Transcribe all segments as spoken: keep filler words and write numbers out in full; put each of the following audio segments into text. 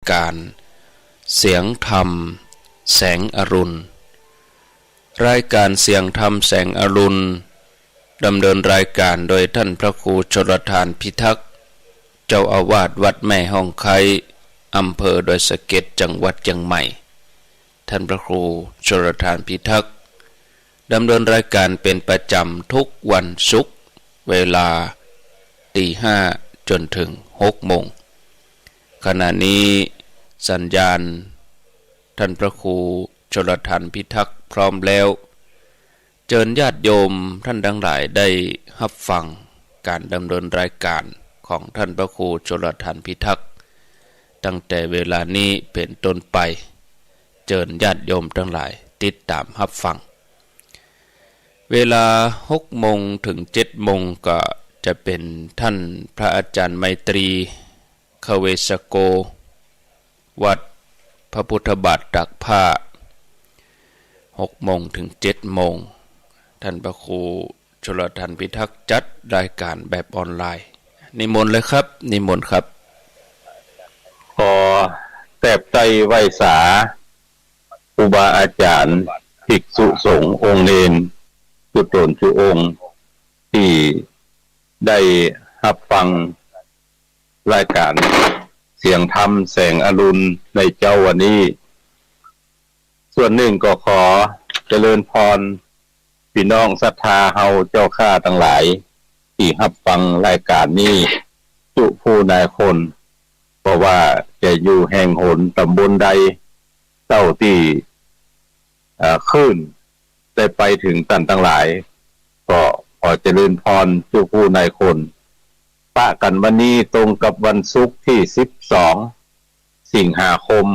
ก๋านเสียงธรรมแสงอรุณ รายก๋านเสียงธรรมแสงอรุณ ดำเนินรายก๋านโดยท่านพระครูชลทานพิทักษ์ เจ้าอาวาสวัดแม่ฮ่องไคร้ อำเภอดอยสะเก็ด จังหวัดเจียงใหม่ ท่านพระครูชลทานพิทักษ์ ดำเนินรายก๋านเป๋นประจ๋ำทุกวันศุกร์ เวลาตีห้าจ๋นเถิงหกโมง ขณะนี้สัญญาณท่านพระครูชลทานพิทักษ์พร้อมแล้ว เจิญญาติโยมต้านตังหลายได้ฮับฟังก๋านดำเนินรายก๋านของท่านพระครูชลทานพิทักษ์ ตั้งแต่เวลานี้เป๋นต้นไป เจิญญาติโยมตังหลายติดต๋ามฮับฟัง เวลาหกโมงเถิงเจ็ดโมงก็จะเป๋นท่านพระอาจ๋ารย์ไมตรี คเวสโก วัดพระพุทธบาทตากผ้า หกโมงเถิงเจ็ดโมง ท่านพระครูชลทานพิทักษ์จัดรายก๋านแบบออนไลน์ นิมนต์เลยครับ นิมนต์ครับ ขอแตบใต้ไหว้สา ครูบาอาจ๋ารย์ ภิกษุสงฆ์ องค์เณร กู้ต๋นกู้องค์ ตี้ได้ฮับฟังรายก๋านเสียงธรรมแสงอรุณในเจ๊าวันนี้ ส่วนนึ่งก็ขอเจริญพร ปี้น้องศรัทธาเฮาเจ้าข้าตังหลาย ตี้ฮับฟังรายก๋านนี้ กู้ผู้นายคน บ่ว่าจะอยู่แห่งหนต๋ำบลใด เต้าตี้ เอ่อ คลื่นได้ไปเถิงต้านตังหลาย ก็ขอเจริญพรกู้ผู้นายคน ปะกั๋นวันนี้ตรงกับวันศุกร์ตี้สิบสอง สิงหาคม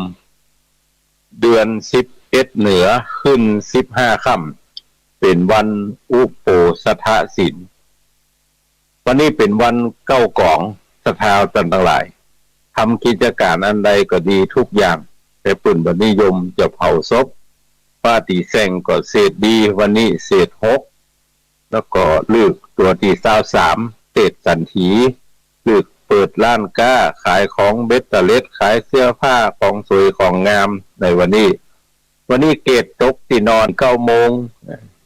เดือนสิบเอ็ดเหนือ ขึ้นสิบห้าค่ำ เป๋นวันอุโปสถศีล วันนี้เป๋นวันเก๊ากอง ศรัทธาต้านตังหลาย ทำกิจก๋านอันใดก็ดีกู้อย่าง แต่เปิ้นบ่นิยมจะเผาศพ ปาตี้แส้งก็เศษดี วันนี้เศษหก แล้วก็ฤกษ์ตั๋วตี้ซาวสาม เศษสันถี ฤกษ์เปิดร้านก๊า ขายของเบ็ดเตอร์เล็ต ขายเสื้อผ้า ของสวยของงามในวันนี้ วันนี้เกตตกตี้นอนเก้าโมง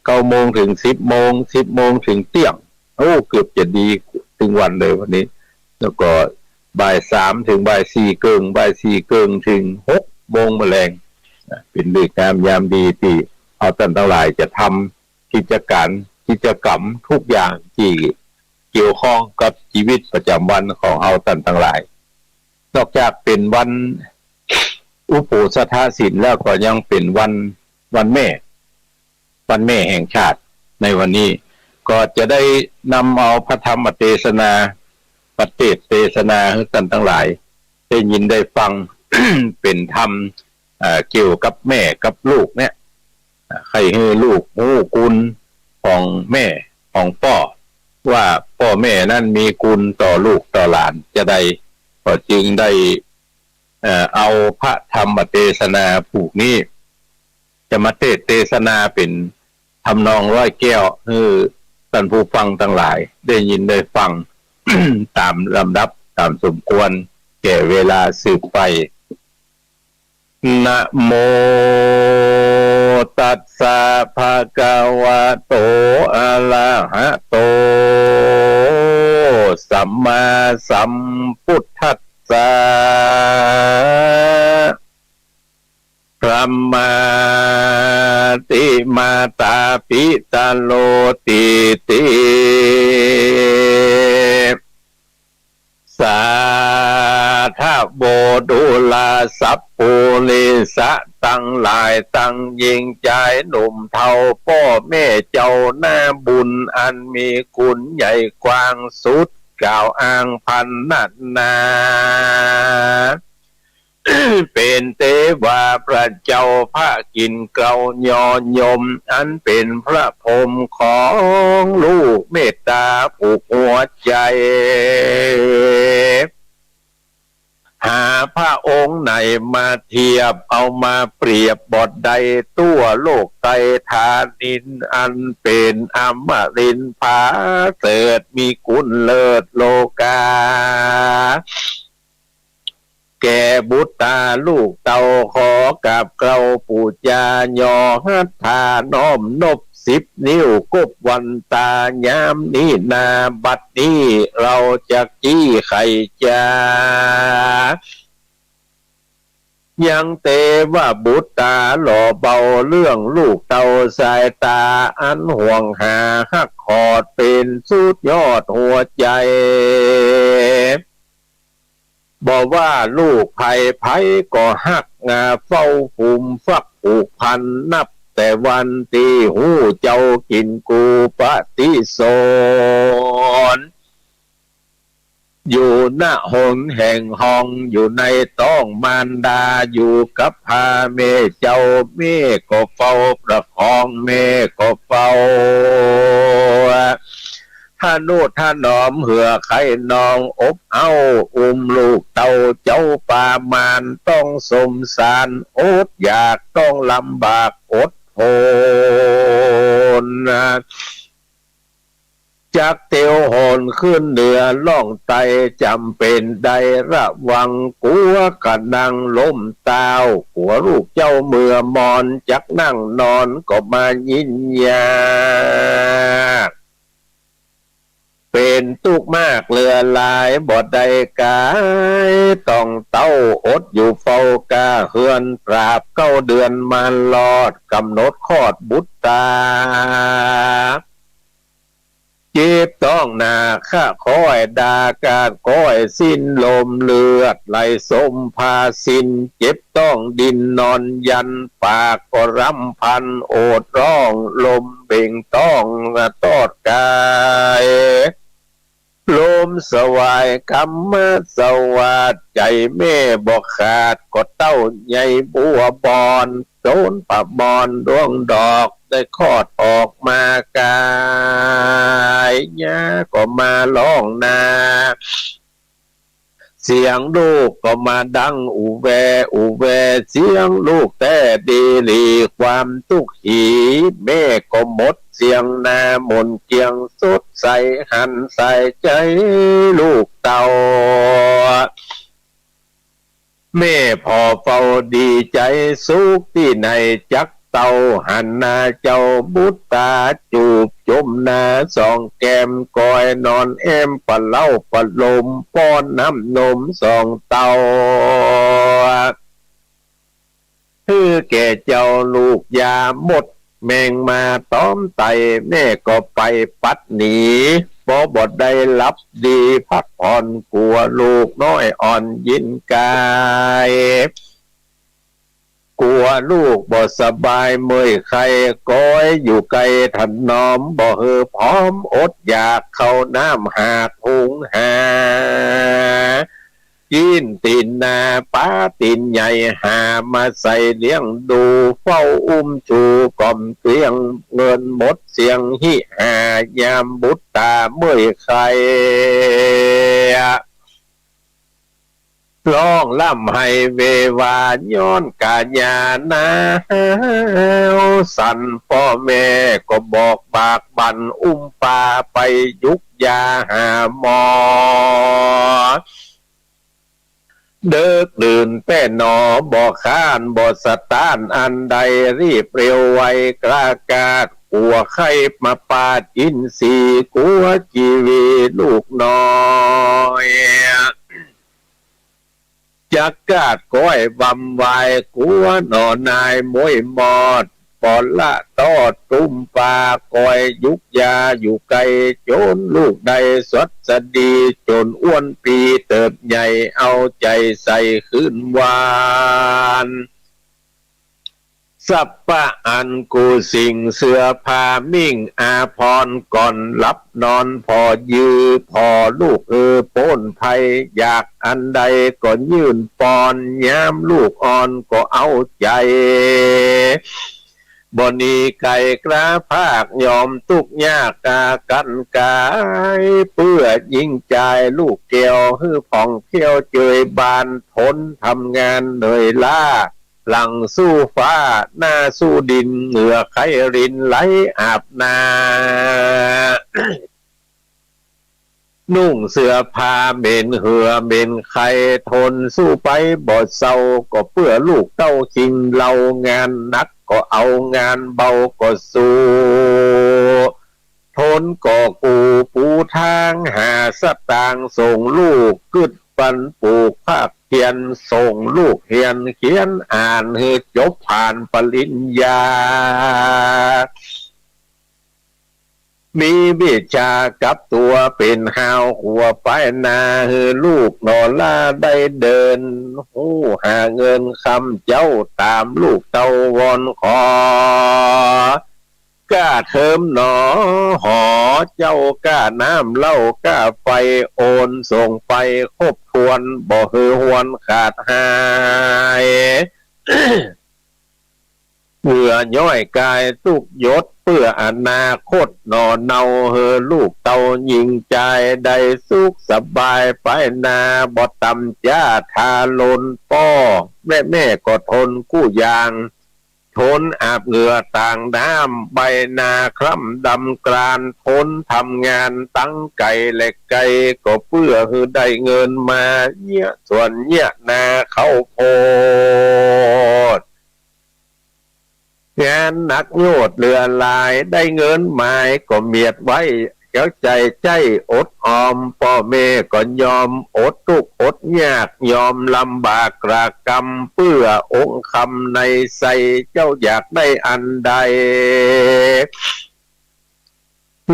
เก้าโมงเถิงสิบโมง สิบโมงเถิงเตี้ยง โอ้ เกือบจะดีเถิงวันเลยวันนี้ แล้วก็บ่ายสามเถิงบ่ายสี่เกิ่ง บ่ายสี่เกิ่งเถิงหกโมงแมลง นะ เป๋นฤกษ์งามยามดีตี้เฮาต้านตังหลายจะทำกิจก๋าน กิจก๋รรมกู้อย่างตี้เกี่ยวข้องกับจีวิตประจ๋ำวันของเฮาต้านตังหลาย นอกจากเป๋นวันอุโปสถศีลแล้วก็ยังเป๋นวัน วันแม่ วันแม่แห่งชาติ ในวันนี้ก็จะได้นำเอาพระธรรมเตสนา ปเตสน์เตสนาหื้อต้านตังหลายได้ยินได้ฟัง เป๋นธรรม เอ่อ เกี่ยวกับแม่กับลูกเนี่ย ใคร่หื้อลูกฮู้คุณของแม่ของป้อ ว่าป้อแม่นั้นมีคุณต่อลูกต่อหลานจาใด ก็จึงได้ เอ่อ เอาพระธรรมเตสนาผูกนี้ จะมาเตสน์เตสนาเป๋นทำนองร้อยแก้ว หื้อต้านผู้ฟังตังหลายได้ยินได้ฟัง ต๋ามลำดับ ต๋ามสมควรแก่เวลาสืบไป นะโมตัสสะ ภะคะวะโต อะระหะโต สัมมาสัมพุทธัสสะ พระมาติมาตาปิตาโลติติ สาธะโว ดูราสัปปุริสะตังหลาย ตังญิงจายหนุ่มเฒ่า ป้อแม่เจ้าหน้าบุญอันมีคุณใหญ่กว้างสุด กล่าวอ้างพรรณนา เป๋นเตวาพระเจ้าพระกิ๋นเกล้ายอดยม อันเป๋นพระพรหมของลูกเมตตาผูกหัวใจ๋ หาพระองค์ไหนมาเทียบเอามาเปรียบบ่ได้ ทั่วโลกไตรฐานิน อันเป๋นอมรินทร์ผาเสริฐมีคุณเลิศโลกา แก่บุตตาลูกเต้า ขอกราบเกล้าปู๋จา หย่อหัตถาน้อมนบ สิบนิ้วกบวันตา ยามนี้นาบัดนี้ เฮาจักจี้ไขจ๋า ยังเตวบุตตาหล่อเบา เรื่องลูกเต้าสายต๋า อันห่วงหาฮักขอด เป๋นสุดยอดหัวใจ๋ บ่ว่าลูกใผ ใผก็ฮัก งาเฝ้าผูมฟักผูกพัน นับแต่วันตี้ฮู้เจ้ากิ๋นกูปฏิสน อยู่ ณ หนแห่งห้อง อยู่ในต๊องมารดา อยู่กับพาแม่เจ้า แม่ก็เฝ้าประคอง แม่ก็เฝ้า ทะนุถนอม เหื่อใค่นอง อบเอ้า อุ้มลูกเต้าเจ้า ปามานต้องสมสาร อดอยากต้องลำบาก อดทน จักเตียวหนขึ้นเหนือล่องใต้ จ๋ำเป๋นได้ระวัง กั๋วกะนังล้มตาว กั๋วลูกเจ้าเมื่อมอน จักนั่งนอนก็มายินยาก เป๋นตุ๊กข์มากเหลือหลาย บ่ได้ก๋าย ต้องเต้าอดอยู่เฝ้ากาเฮือน ตราบเก้าเดือนมารอด ก๋ำหนดคลอดบุตตา เจ็บต๊องหนาคะ คอยดากาด ก้อยสิ้นลม เลือดไหลสมภาสิน เจ็บต๊องดิ้นนอนยัน ปากก็รำพัน โอดร้อง ลมเบ่งต๊องตอดก๋าย ลมสวายกำมะสวาท ใจ๋แม่บ่ขาด ก็เต้าใหญ่บัวบอน โจรประมอนดวงดอก ได้คลอดออกมาก๋าย ย่าก็มาร้องนา เสียงลูกก็มาดังอู่แว อู่แว เสียงลูกแต๊ดีหลี ความตุ๊กข์หี แม่ก็หมดเสียงนา หมุนเกียงสดใส หันใส่ใจ๋ลูกเต้า แม่ผ่อเฝ้าดีใจ๋สุขตี้ไหน จักเต้าหันหน้าเจ้าบุตตา จูบจุ่มหน้าสองแก้ม ก้อยนอนแอ้ม ปะเล้าปะลม ป้อนน้ำนมสองเต้า หื้อแก่เจ้าลูกยา มดแมงมาตอมไต่ แม่ก็ไปปัดหนี บ่ บ่ได้หลับดีพักผ่อน กั๋วลูกน้อยอ่อนยินก๋าย กั๋วลูกบ่สบายเมื่อยไข้ ก้อยอยู่ใก้ถนอม บ่หื้อผอมอดอยาก ข้าวน้ำหากหุงหา จี๊นตี๋นนา ปาตี๋นใหญ่ หามาใส่เลี้ยงดู เฝ้าอุ้มชูกล่อมเกลี้ยง เงินหมดเสี้ยงหิหา ยามบุตตาเมื่อยไข้ ฮ้องร่ำไห้เววา ย้อนก๋ายาหนาวสั่น ป้อแม่ก็บอกปากบั่น อุ้มปาไปยุกยาหาหมอ เดิกดื่นแต๊หนอ บ่ค้านบ่สะต้านอันใด รีบเร็วไวกล้ากาด กั๋วไข้มาปาดอินทรีย์ กั๋วจีวีลูกน้อย จักกาดก้อยวำวาย กั๋วหน่อนายม้วยมอด ปอละตอดตุ้มปา ก้อยยุกยาอยู่ใก้ จนลูกได้สวัสดี จนอ้วนปีเติบใหญ่ เอาใจ๋ใส่คืนวาน สัพพะอันกู้สิ่ง เสื้อผ้ามิ่งอาภรณ์ ก่อนหลับนอนผ่อยื้อ ผ่อลูกเออป๊นภัย อยากอันใดก็ยื่นปอน ยามลูกอ่อนก็เอาใจ๋ บ่หนีไก๋กล้าพาก ยอมตุ๊กข์ยากกากั๋นก๋าย เปื้อยิงจ่ายลูกแก้ว หื้อผ่องเที่ยวเจยบาน ทนทำงานเหนื่อยล้า หลังสู้ฟ้า หน้าสู้ดิน เหงื่อไข้รินไหลอาบหน้า นุ่งเสื้อผ้าเหม็นเหือเหม็นไค ทนสู้ไปบ่เซา ก็เปื้อลูกเต้ากิ๋นเหล้า งานหนักก็เอางานเบาก็สู้ ทนก็กู้ปูทางหาสตางค์ ส่งลูกกึ๊ดปันปลูกภาคเพียร ส่งลูกเฮียนเขียนอ่านหื้อจบผ่านปริญญา มีวิชากับตั๋วเป๋นฮาวขัวไปหน้า หื้อลูกหน่อหล้าได้เดิน ฮู้หาเงินค่ำเจ๊า ต๋ามลูกเต้าวอนขอ ก้าเทอมหนอหอเจ้า ก้าน้ำเหล้าก้าไฟ โอนส่งไปครบถ้วน บ่หื้อฮวนขาดหาย เหงื่อย้อยกายตุ๊กหยด เปื้ออนาคตหน่อเนา หื้อลูกเต้าญิงจาย ได้สุขสบายไปหน้า บ่ต่ำจ๊าทารุณ ป้อแม่แม่ก็ทนกู้อย่าง ทนอาบเหงื่อต่างน้ำ ใบหน้าคล้ำดำกราน ทนทำงานตังไก๋และไก๋ ก็เปื้อหื้อได้เงินมา เยียะสวนเยียะนาข้าวโพด งานหนักโยชน์เหลือหลาย ได้เงินหมายก็เมียดไว้ เจ้าใจ๋ใจ๊อดออม ป้อแม่ก็ยอมอดตุ๊กอดยาก ยอมลำบากตรากกำ เปื้อองค์คำในใส่ เจ้าอยากได้อันใด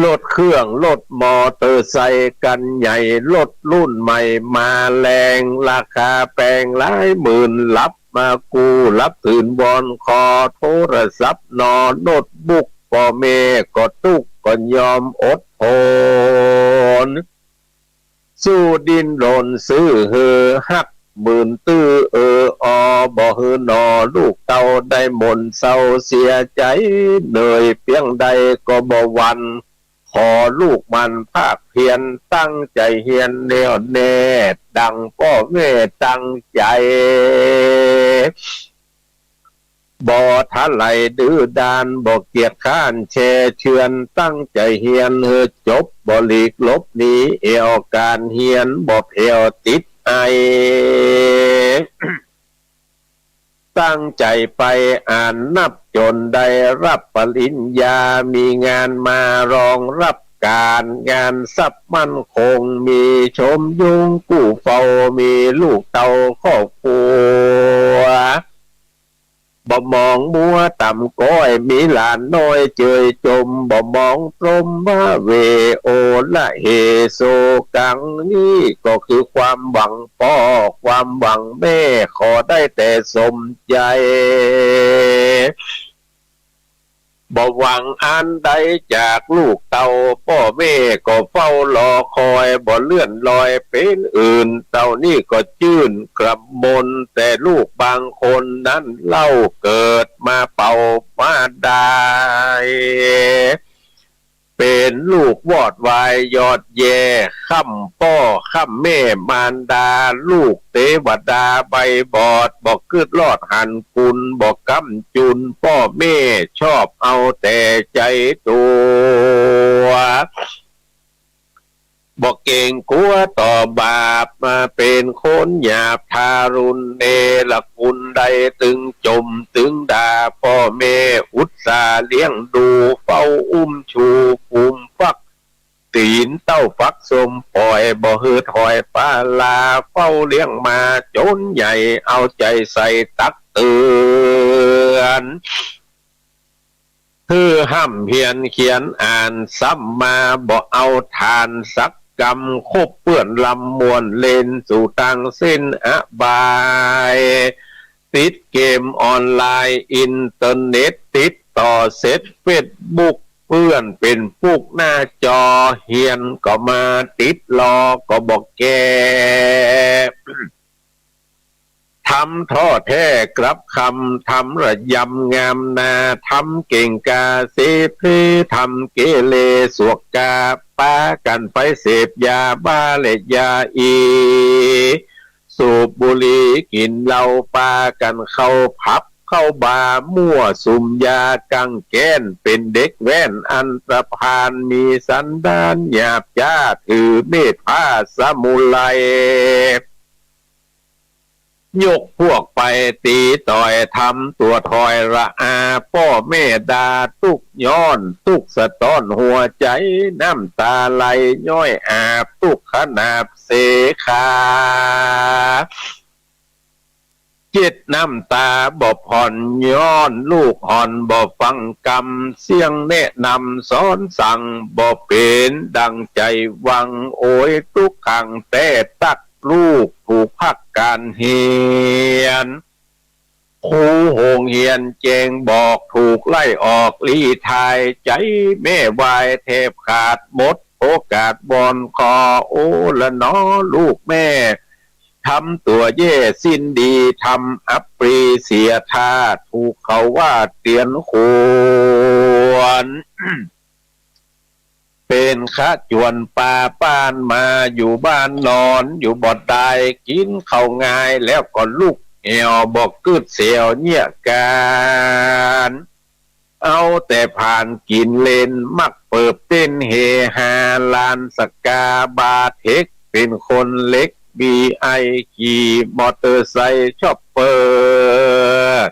รถเครื่องรถมอเตอร์ไซค์คันใหญ่ รถรุ่นใหม่มาแรง ราคาแปงหลายหมื่น ลับมากู้ ลับตื่นวอนขอ โทรศัพท์หนอโน้ตบุ๊ก ป้อแม่ก็ตุ๊กก็ยอมอดทน สู้ดิ้นรนซื้อหื้อฮักหมื่นตื้อเออออ บ่หื้อหน่อลูกเต้าได้หม่นเศร้าเสียใจ๋ เหนื่อยเปียงใดก็บ่หวั่น ขอลูกหมั่นภาคเพียร ตั้งใจ๋เฮียนแน่วแน่ ดังป้อแม่ตั้งใจ๋ บ่ทะไหลดื้อด้าน บ่เกียจคร้านแช่เฉือน ตั้งใจ๋เฮียนหื้อจบ บ่หลีกหลบหนีแอ่วก๋านเฮียน บ่แผ่วติดไอ ตั้งใจ๋ไปอ่านนับจ๋นได้รับปริญญา มีงานมารองรับก๋าน งานทรัพย์มั่นคง มีชมยุงกู้เฝ้า มีลูกเต้าครอบครัว บ่มองมัวต่ำก้อย มีหลานน้อยเจยจม บ่มองตรมว้าเหว่ โอละเหโศกัง นี่ก็คือความหวังป้อ ความหวังแม่ ขอได้แต่สมใจ๋ บ่หวังอันใดจากลูกเต้า ป้อแม่ก็เฝ้ารอคอย บ่เลื่อนลอยเป๋นอื่น เต้านี้ก็จื้นกระมน แต่ลูกบางคนนั้นเล่า เกิดมาเป๋ามาดาย เป๋นลูกวอดวายยอดแย่ ค้ำป้อค้ำแม่มารดา ลูกเตวดาใบบอด บ่กึ๊ดลอดหันกุน บ่ก้ำจุนป้อแม่ ชอบเอาแต่ใจ๋ตั๋ว บ่เก๋งกั๋วต่อบาป มาเป๋นคนหยาบทารุณ เนรคุณได้ตึงจ่มตึงด่า ป้อแม่อุตส่าห์เลี้ยงดู เฝ้าอุ้มชูกุมฟัก ตี๋นเต้าฟักส้มป่อย บ่หื้อถอยปล้าลา เฝ้าเลี้ยงมาจ๋นใหญ่ เอาใจ๋ใส่ตักเตือน หื้อฮ่ำเฮียนเขียนอ่าน ซ้ำมาบ่เอาทานสักกำ คบเปื้อนลำม่วนเล่น สู่ตางเส้นอบาย ติดเกมออนไลน์ อินเทอร์เน็ต ติดต่อเสร็จเฟซบุ๊ก เปื้อนเป๋นปุ๊กหน้าจอ เฮียนก็มาติดรอก็บ่แก้ ทำท่อแท้กลับคำ ทำระยำงามนา ทำเก่งกาเสเพ ทำเกเรสวกกา ปากั๋นไปเสพยาบ้าและยาอี สูบบุหรี่กิ๋นเหล้า ปากั๋นเข้าผับ เข้าบ่า มั่วสุมยากั๋งแก้น เป๋นเด็กแว่นอันธพาล มีสันดานหยาบจ๊า ถือมีดพระสมุไร ยกพวกไปตี๋ต่อย ทำตั๋วถอยละอา ป้อแม่ด่าตุ๊กย้อน ตุ๊กสะต้อนหัวใจ๋ น้ำต๋าไหลย้อยอาบ ตุ๊กขนาบเสขา เจ็ดน้ำต๋าบ่ผ่อน ย้อนลูกอ่อนบ่ฟังกำ เสียงแนะนำสอนสั่ง บ่เป๋นดังใจ๋หวัง โอยตุ๊กขังแต๊ตั๊ก ลูกถูกพักก๋านเฮียน ครูโฮงเฮียนแจ้งบอก ถูกไล่ออกลี้ทาย ใจ๋แม่วายแทบขาด หมดโอกาสวอนขอ โอละหนอลูกแม่ ทำตั๋วแย่สิ้นดี ทำอับปรีเสียท่า ถูกเขาว่าเตียนขวน เป๋นขจวนป่าป้าน มาอยู่บ้านนอนอยู่บ่ได้ กิ๋นข้าวง่ายแล้วก็ลุก แอ่วบ่กึ๊ดเสียวเยียะก๋าน เอาแต่ผ่านกิ๋นเล่น มักเปิบเต้นเฮฮา ลานสกาบาร์เท็ก เป๋นคนเล็ก บีไอ ขี่มอเตอร์ไซค์ชอปเปอร์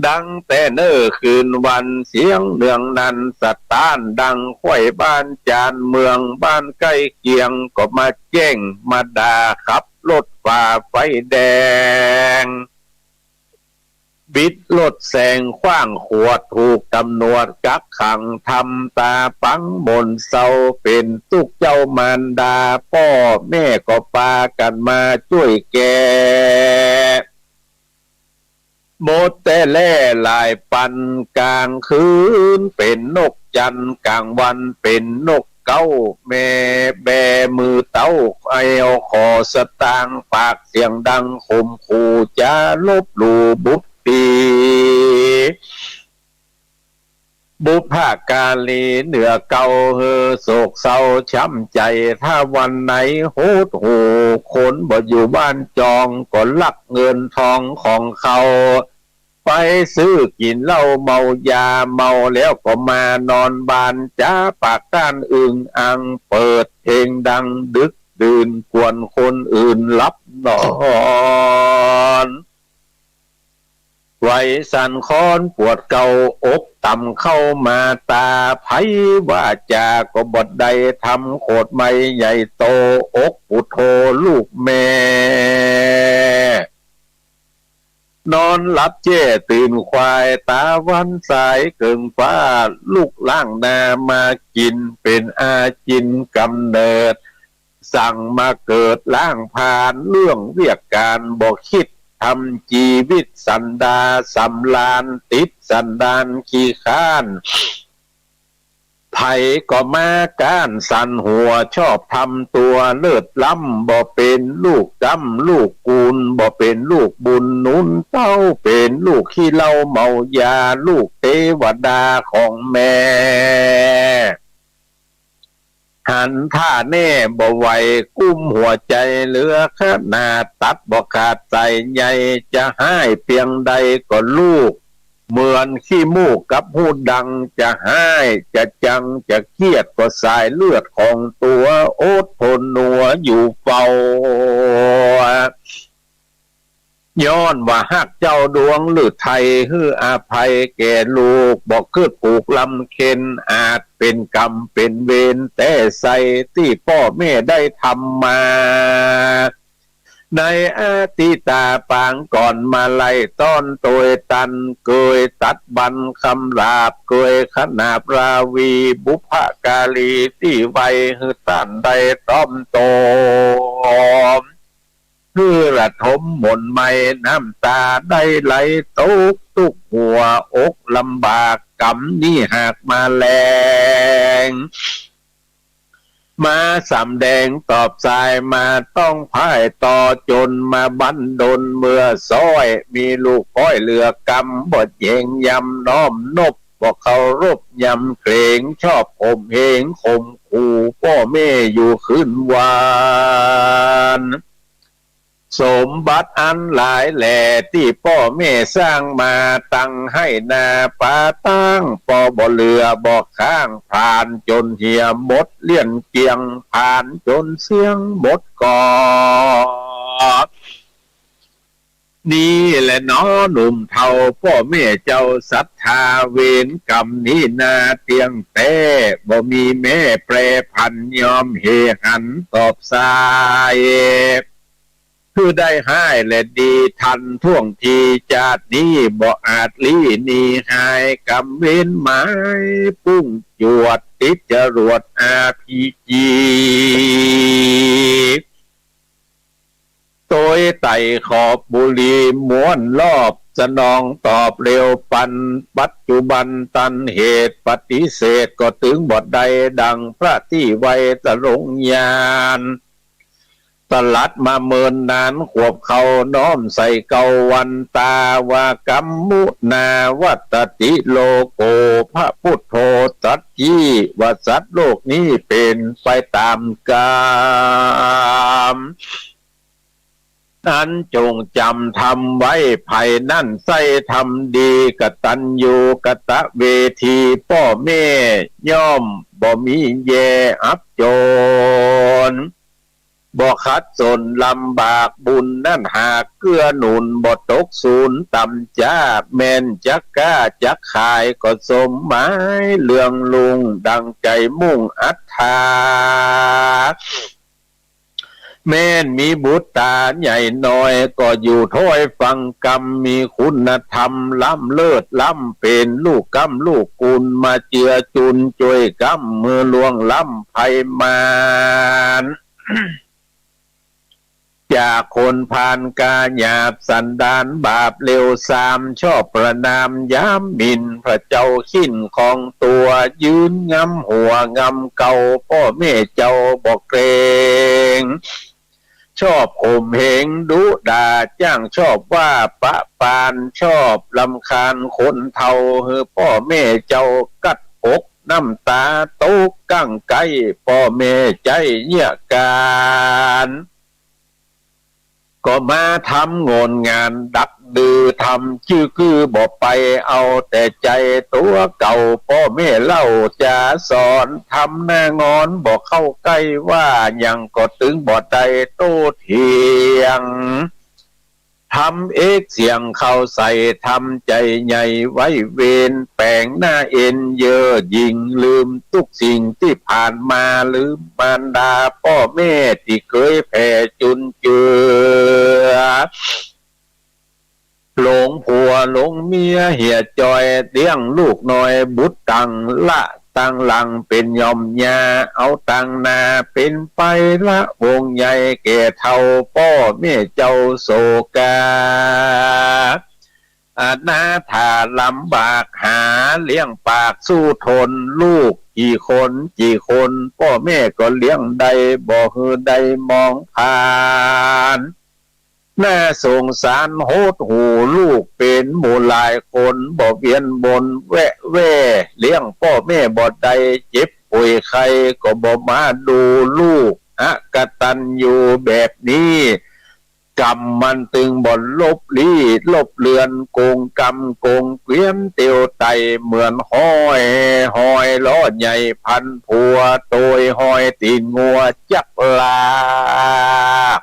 ดังแต่เนิ่นคืนวัน เสียงเนืองนันสะต้าน ดังไขว้บ้านจานเมือง บ้านใก้เคียงก็มาแจ้ง มาด่าขับรถฝ่าไฟแดง บิดรถแซงขว้างขวด ถูกต๋ำรวจกักขัง ทำต๋าปังหม่นเศร้า เป๋นตุ๊กเจ้ามารดา ป้อแม่ก็ปากั๋นมาจ้วยแก้ หมดแต่แล่หลายปัน ก๋างคืนเป๋นนกจันทร์ ก๋างวันเป๋นนกเก๊า แม่แบมือเต๊า ไอเอาขอสตางค์ ปากเสียงดังข่มขู่ จะลบหลู่บุตรี บุพการีเหนือเก่า หื้อโศกเศร้าช้ำใจ๋ ถ้าวันไหนหดหู่ คนบ่อยู่บ้านจอง ก็ลักเงินทองของเขา ไปซื้อกิ๋นเหล้าเมายา เมาแล้วก็มานอนบ้าน จ๊าปากต้านอึ่งอ่าง เปิดเพลงดังดึกดื่น กวนคนอื่นหลับนอน ไหวสั่นคลอนปวดเกา อกต่ำเข้ามาตา ใผว่าจาก็บ่ได้ ทำโขดไม้ใหญ่โต อกปุโธลูกแม่ นอนหลับแจ้ตื่นควาย ตาวันสายเกิ่งฟ้า ลุกล้างหน้ามากิ๋น เป๋นอาจินกำเนิด สั่งมาเกิดล้างผลาญ เรื่องเวียกก๋านบ่คิด ทำจีวิตสันดานสำราญ ติดสันดานขี้คร้าน ใผก็มาก้านสั่นหัว ชอบทำตั๋วเลิศล้ำ บ่เป๋นลูกกำลูกกูล บ่เป๋นลูกบุญหนุนเต๊า เป๋นลูกขี้เหล้าเมายา ลูกเตวดาของแม่ หันท่าแน่บ่ไหว กุ้มหัวใจ๋เหลือขนาด ตัดบ่ขาดสายใย จะฮ้ายเปียงใดก็ลูก เหมือนขี้มูกกับฮูดัง จะฮ้ายจะจังจะเคียด ก็สายเลือดของตั๋ว อดทนหนัวอยู่เฝ้า ย้อนว่าฮักเจ้าดวงฤทัย หื้ออภัยแก่ลูก บ่กึ๊ดผูกลำเค็ญ อาจเป๋นกรรมเป๋นเวรแต๊ไส้ ตี้ป้อแม่ได้ทำมา ในอดีตาปางก่อนมาลัยต้อนโตยตัน เกยตัดบันคำหลาบ เกยขนาบราวี บุพการีตี้ไว หื้อต้านได้ต้อมโต หื้อระทมหม่นไหม้ น้ำต๋าได้ไหลตก ตุ๊กหัวอกลำบาก กำนี้หากมาแลง มาสำแดงตอบสาย มาต้องพ่ายต่อจน มาบั้นดลเมื่อซ้อย มีลูกป้อยเหลือกำ บ่เยียงยำน้อมนบ บ่เคารพยำเกรง ชอบข่มเหงข่มขู่ ป้อแม่อยู่คืนวัน สมบัติอันหลายแหล่ตี้ป้อแม่สร้างมา ตังไฮ่นาปาต๋าง ป้อบ่เหลือบ่ค้าง ผลาญจ๋นเหี่ยหมดเลี้ยนเกลี้ยง ผลาญจ๋นเสี้ยงหมดก่อ นี้แหละหนอหนุ่มเฒ่าป้อแม่เจ้าศรัทธา เวรกรรมนี้นาเตี้ยงแต๊ บ่มีแม้แปรผัน ยอมเหหันตอบสาย คือได้ฮ้ายและดีทันท่วงที จาตินี้บ่อาจลี้หนีหาย กรรมเวรหมายปุ้งจวด ติดจรวด อาร์พีจี โตยไต่ขอบบุรี ม้วนรอบสนองตอบเร็ว ปันปัจจุบันตันเหตุ ปฏิเสธก็ตึงบ่ได้ ดังพระตี้ไวตรงญาณ ตรัสมาเมินนาน ขวบเขาน้อมใส่เกาวันตา ว่ากัมมุนาวัตติโลโก พระพุทโธตรัสจี้ ว่าสัตว์โลกนี้เป๋นไปต๋ามกรรม อันจงจ๋ำทำไว้ ใผนั้นใซ่ทำดี กตัญญูกตเวที ป้อแม่ย่อมบ่มีแย่อับจน บ่ขัดสนลำบาก บุญนั้นหากเกื้อหนุน บ่ตกสูญต่ำจ๊า แม่นจักก๊าจักขาย ก็สมหมายเลื่องลุ่ง ดังใจ๋มุ่งอัตถา แม่นมีบุตราใหญ่น้อย ก็อยู่ถ้อยฟังกำ มีคุณธรรมล้ำเลิศล้ำเป๋น ลูกก๊ำลูกกุล มาเจือจุนจ้วยก๊ำ หื้อล่วงล้ำภัยมาร จากคนพาลก๋าหยาบ สันดานบาปเลวซาม ชอบประณามยามหมิ่น พระเจ้าขิ้นของตั๋ว ยืนงำหัวงำเกา ป้อแม่เจ้าบ่เกรง ชอบข่มเหงดุด่าจ้าง ชอบว่าประปาน ชอบรำคาญคนเฒ่า หื้อป้อแม่เจ้ากัดอก น้ำต๋าตกกั้งไก้ ป้อแม่ใจ๊เยียะก๋าน ก็มาทำโง่นงานดักดื้อ ทำจื้อกื้อบ่ไป เอาแต่ใจ๋ตั๋วเก่า ป้อแม่เล่าจ๋าสอน ทำหน้างอนบ่เข้าใก้ ว่าหยังก็ตึงบ่ได้โต้เถียง ทำเอกเสียงเข้าใส่ ทำใจ๋ใหญ่ไว้เวร แป๋งหน้าเอ็นเย่อหยิ่ง ลืมตุ๊กสิ่งตี้ผ่านมา ลืมมารดาป้อแม่ตี้เกยแผ่จุนเจือ หลงผัวหลงเมียเหียจอย เลี้ยงลูกน้อยบุตรตัง ละตังหลังเป๋นหย่อมยา เอาตังหน้าเป๋นไป ละวงใหญ่แก่เฒ่า ป้อแม่เจ้าโศกา อนาถาลำบากหาเลี้ยงปากสู้ทน ลูกกี่คนกี่คน ป้อแม่ก็เลี้ยงได้ บ่หื้อได้มองผ่าน น่าสงสารหดหู่ ลูกเป๋นหมู่หลายคน บ่เวียนวนแวะแว่ เลี้ยงป้อแม่บ่ได้ เจ็บป่วยไข้ก็บ่มาดูลูก อกตัญญูแบบนี้ กรรมมันตึงบ่ลบลี้ลบเลือน โกงกำโกงเกวียนเตียวไต่ เหมือนฮ้อยฮอยล้อใหญ่พันผัว โตยฮอยตี๋นงัวจักลาก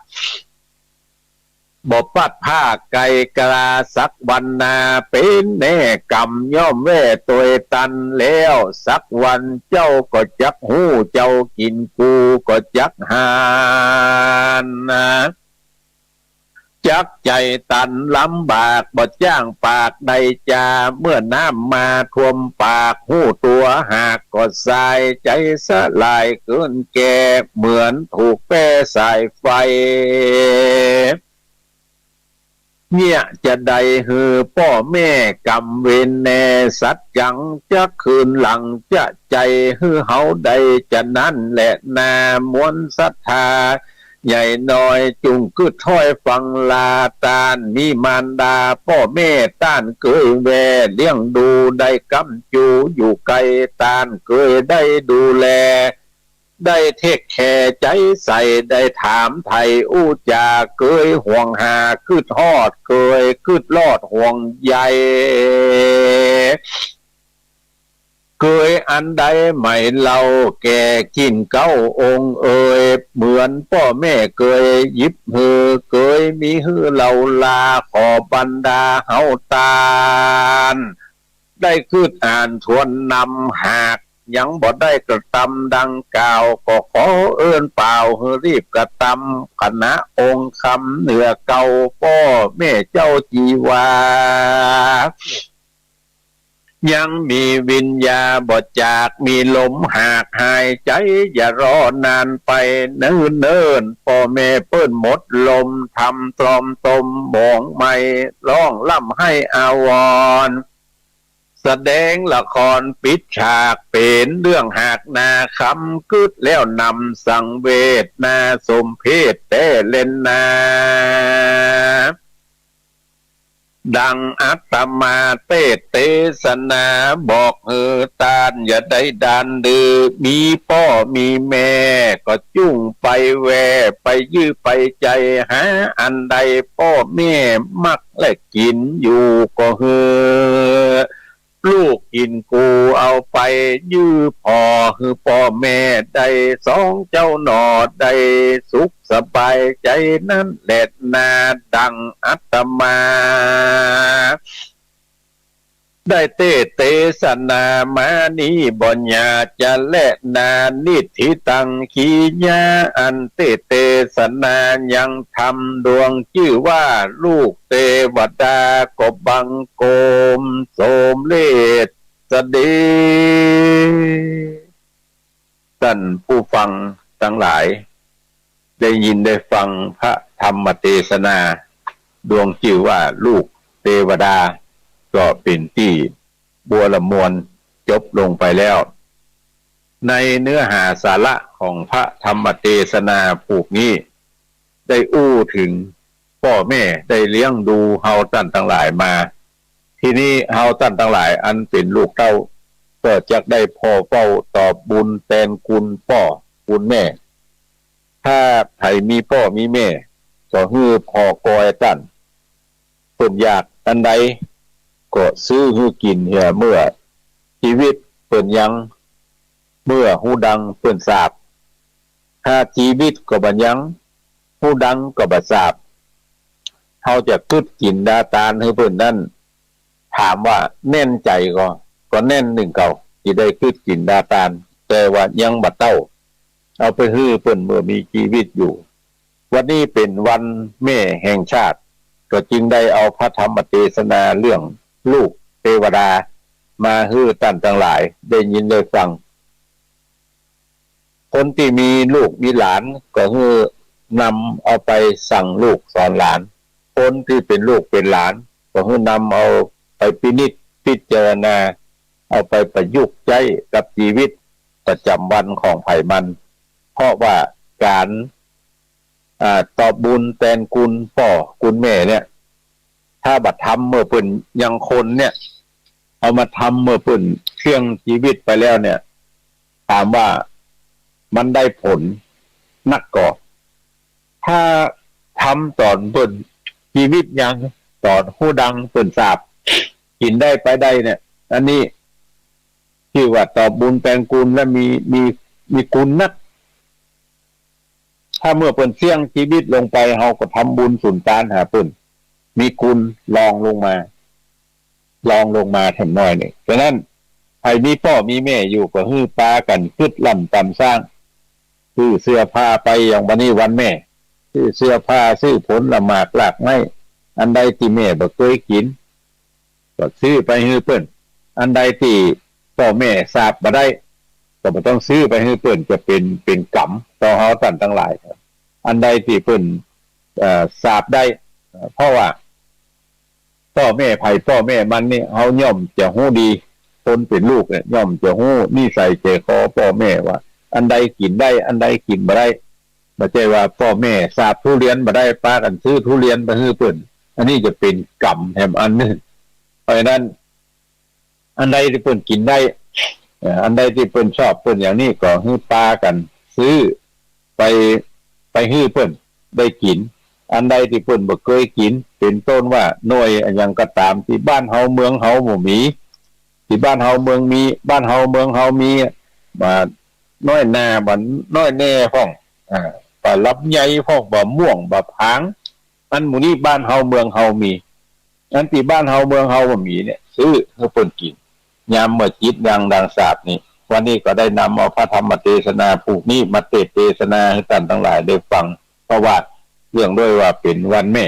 บ่ปัดผ้าไกลกลาสักวันนา เป๋นแน่กรรมย่อมแว่โตยตันแล้ว สักวันเจ้าก็จักฮู้ เจ้ากิ๋นกูก็จักหานนา จักใจ๋ตันลำบาก บ่จ้างปากได้จา เมื่อน้ำมาท่วมปาก ฮู้ตั๋วหากก็สาย ใจ๋สลายเกินแก่ เหมือนถูกแป้สายไฟ เยียะจะใดหื้อป้อแม่กรรมเวรแน่ สัจจังจักคืนหลังจะใจ๋ หื้อเฮาได้จะนั้นแลนา มวลศรัทธาใหญ่น้อย จุ่งกึ๊ดถ้อยฟังลา ต้านมีมารดาป้อแม่ ต้านเกยแว่เลี้ยงดู ได้ก๊ำจูอยู่ใก้ ต้านเกยได้ดูแล ได้เทคแคร์ใจ๋ใส่ ได้ถามไถ่อู้จ๋า เกยห่วงหา กึ๊ดฮอด เกยกึ๊ดลอดห่วงใย เกยอันใดไหมเล่า แก่กิ๋นเก๊าองค์เอ๋ย เหมือนป้อแม่เกยหยิบหื้อ เกยมีหื้อเล่าลา ขอบรรดาเฮาต้าน ได้กึ๊ดอ่านทวนนำ หากยังบ่ได้กระตำดังกล่าว ก็ขอเอิ้นป่าวหื้อรีบกระตำ ขณะองค์คำเหนือเก่า ป้อแม่เจ้าจี๋วา ยังมีวิญญาบ่จาก มีลมหากหายใจ๋ อย่ารอนานไปเนิ่นๆ ป้อแม่เปิ้นหมดลม ทำตรอมตมหมองไหม้ ร้องร่ำไห้อาวรณ์ แสดงละครปิดฉาก เป๋นเรื่องหากนาคำ กึ๊ดแล้วนำสังเวชนา สมเพชแต๊แลนา ดังอาตมาเตสน์เตสนา บอกหื้อต้านอย่าได้ด้านดื้อ มีป้อมีแม่ก็จุ่งไปแว่ ไปยื้อไปใจ๋หา อันใดป้อแม่มักและกิ๋นอยู่ก็หื้อ ลูกกิ๋นกูเอาไป ยื้อผ่อหื้อป้อแม่ได้ สองเจ้าหน่อได้สุขสบายใจ๋ นั้นแลนา ดังอาตมา ได้เตสน์เตสนามานี้ บ่หยาจะแลนา นิทธิตัง กิริยาอันเตสน์เตสนายังทำ ดวงจื้อว่าลูกเตวดา ก็บังคมสมเร็จเสด็จ ต้านผู้ฟังตังหลาย ได้ยินได้ฟังพระธรรมเตสนา ดวงจื้อว่าลูกเตวดา ก็เป๋นตี้บัวละมวลจบลงไปแล้ว ในเนื้อหาสาระของพระธรรมเตสนาผูกนี้ ได้อู้เถิงป้อแม่ได้เลี้ยงดูเฮาต้านตังหลายมา ทีนี้เฮาต้านตังหลายอันเป๋นลูกเต้า ก็จักได้ผ่อเฝ้าตอบบุญแตนคุณป้อคุณแม่ ถ้าใผมีป้อมีแม่ ก็หื้อผ่อกอยต้าน เปิ้นอยากอันใดก็ซื้อหื้อกิ๋นเหีย เมื่อจีวิตเปิ้นยัง เมื่อฮู้ดังเปิ้นสาป ถ้าจีวิตก็บ่ยัง ฮู้ดังก็บ่สาป เฮาจะกึ๊ดกิ๋นดาตานหื้อเปิ้นนั้น ถามว่าแน่นใจ๋ก่อ ก็แน่นนึ่งเก่า ตี้ได้กึ๊ดกิ๋นดาตาน แต่ว่ายังบ่เต้า เอาไปหื้อเปิ้นเมื่อมีจีวิตอยู่ วันนี้เป๋นวันแม่แห่งชาติ ก็จึงได้เอาพระธรรมเตสนาเรื่องลูกเตวดา มาหื้อต้านตังหลายได้ยินได้ฟัง คนตี้มีลูกมีหลาน ก็หื้อนำเอาไปสั่งลูกสอนหลาน คนตี้เป๋นลูกเป๋นหลาน ก็หื้อนำเอาไปพินิจพิจารณา เอาไปประยุกต์ใจ๊กับจีวิตประจ๋ำวันของใผมัน เพราะว่าก๋าน อ่า ตอบบุญแตนคุณป้อคุณแม่เนี่ย ถ้าบ่ทำเมื่อเปิ้นยังคนเนี่ย เอามาทำเมื่อเปิ้นเสี้ยงจีวิตไปแล้วเนี่ย ถามว่ามันได้ผลนักก่อ ถ้าทำต๋อนเปิ้นจีวิตยัง ต๋อนฮู้ดังเปิ้นสาป กิ๋นได้ไปได้เนี่ย อันนี้ จื้อว่าตอบบุญแตนคุณและมี มี มีคุณนัก ถ้าเมื่อเปิ้นเสี้ยงจีวิตลงไป เฮาก็ทำบุญสุนตานหาเปิ้น มีคุณรองลงมา รองลงมาแถมน้อยนึ่ง ฉะนั้น ใผมีป้อมีแม่อยู่ก็หื้อปากั๋นกึ๊ดล่ำต๋ามสร้าง ซื้อเสื้อผ้าไป อย่างวันนี้วันแม่ ซื้อเสื้อผ้า ซื้อผลหมากรากไม้ อันใดตี้แม่บ่เกยกิ๋น ก็ซื้อไปหื้อเปิ้น อันใดตี้ป้อแม่สาปบ่ได้ ก็บ่ต้องซื้อไปหื้อเปิ้น จะเป๋น เป๋นกรรมต่อเฮาต้านตังหลาย อันใดตี้เปิ้น เอ่อ สาปได้ เอ่อ เพราะว่าป้อแม่ใผป้อแม่มันนี่ เฮาย่อมจะฮู้ดี คนเป๋นลูกเนี่ยย่อมจะฮู้นิสัยใจ๋คอป้อแม่ว่า อันใดกิ๋นได้ อันใดกิ๋นบ่ได้ บ่ใจ้ว่าป้อแม่สาปทุเรียนบ่ได้ ปากั๋นซื้อทุเรียนไปหื้อเปิ้น อันนี้จะเป๋นกรรมแถมอันนึ่ง เพราะฉะนั้น อันใดตี้เปิ้นกิ๋นได้ เอ่อ อันใดตี้เปิ้นชอบเปิ้นอย่างนี้ ก็หื้อปากั๋น ซื้อไป ไปหื้อเปิ้นได้กิ๋น อันใดตี้เปิ้นบ่เกยกิ๋น เป๋นต้นว่าหน่วยอะหยังก็ต๋าม ตี้บ้านเฮาเมืองเฮาบ่มี ตี้บ้านเฮาเมืองมี บ้านเฮาเมืองเฮามี บ่าน้อยนา บ่าน้อยแน่พ่อง อ่า บ่าลำไยพ่อง บ่าม่วง บ่าผาง อันหมู่นี้บ้านเฮาเมืองเฮามี อันตี้บ้านเฮาเมืองเฮาบ่มีเนี่ย ซื้อหื้อเปิ้นกิ๋น ยามเมื่อจิตยังดังสาปนี้ วันนี้ก็ได้นำเอาพระธรรมเตสนาผูกนี้มาเตสน์เตสนาหื้อต้านตังหลายได้ฟัง เพราะว่าเนื่องด้วยว่าเป๋นวันแม่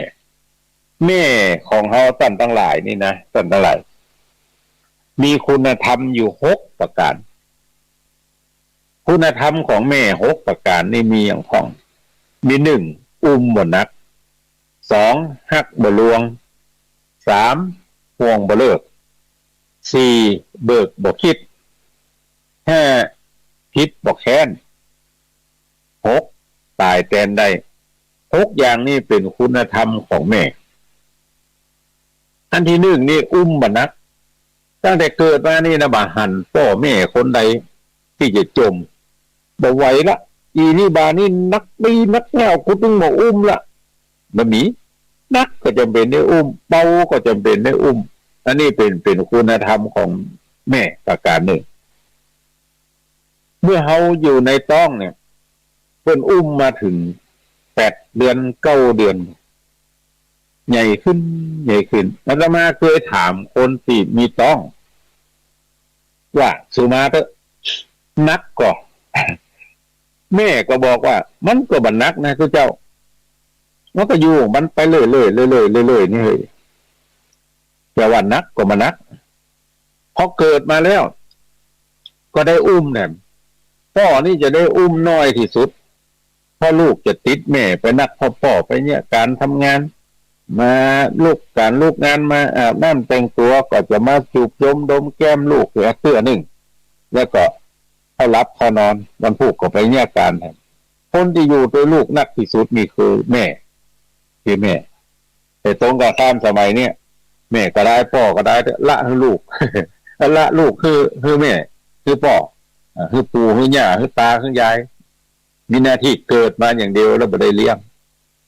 แม่ของเฮาต้านตังหลายนี่นะ ต้านตังหลาย มีคุณธรรมอยู่หกประก๋าน คุณธรรมของแม่หกประก๋านนี่มีอะหยังพ่อง มี นึ่ง อุ้มบ่หนัก สอง ฮักบ่ลวง สาม ห่วงบ่เลิก สี่ เบิกบ่คิด ห้า ผิดบ่แค้น หก ต๋ายแตนได้ หกอย่างนี้เป๋นคุณธรรมของแม่ อันตี้นึ่งนี่อุ้มบ่หนัก ตั้งแต่เกิดมานี่นะ บ่หันป้อแม่คนใดตี้จะจ่ม บ่ไหวละ อีนี่บ่านี่หนักดีนักแน่ กูตึงบ่อุ้มละ บ่มี หนักก็จ๋ำเป๋นได้อุ้ม เบาก็จ๋ำเป๋นได้อุ้ม อันนี้เป๋น เป๋นคุณธรรมของแม่ประก๋านนึ่ง เมื่อเฮาอยู่ในต๊องเนี่ย เปิ้นอุ้มมาเถิงแปดเดือน เก้าเดือน ใหญ่ขึ้น ใหญ่ขึ้น อาตมาเกยถามคนตี้มีต๊องว่า สูมาเต๊อะ หนักก่อ แม่ก็บอกว่า มันก็บ่หนักนะตุ๊เจ้า มันก็อยู่ของมันไปเรื่อยๆ เรื่อยๆ เรื่อยๆ นี่เฮ้ย จะว่าหนักก็บ่หนัก พอเกิดมาแล้ว ก็ได้อุ้มแหม ป้อนี่จะได้อุ้มน้อยตี้สุด เพราะลูกจะติดแม่ไปนัก เพราะป้อไปเยียะก๋านทำงาน มาลุกก๋านลุกงาน มาอาบน้ำแต่งตั๋ว ก็จะมาจูบยมดมแก้มลูกเตื้อนึ่ง แล้วก็เข้าหลับเข้านอน วันพูกก็ไปเยียะก๋านแหม คนตี้อยู่ตวยลูกนักตี้สุดนี่คือแม่ คือแม่ แต่ตรงกันข้ามสมัยเนี่ย แม่ก็ได้ ป้อก็ได้ ละหื้อลูก ละลูกหื้อ หื้อแม่ หื้อป้อ อ่า หื้อปู่ หื้อย่า หื้อต๋า หื้อยาย มีหน้าตี้เกิดมาอย่างเดียวแล้วบ่ได้เลี้ยง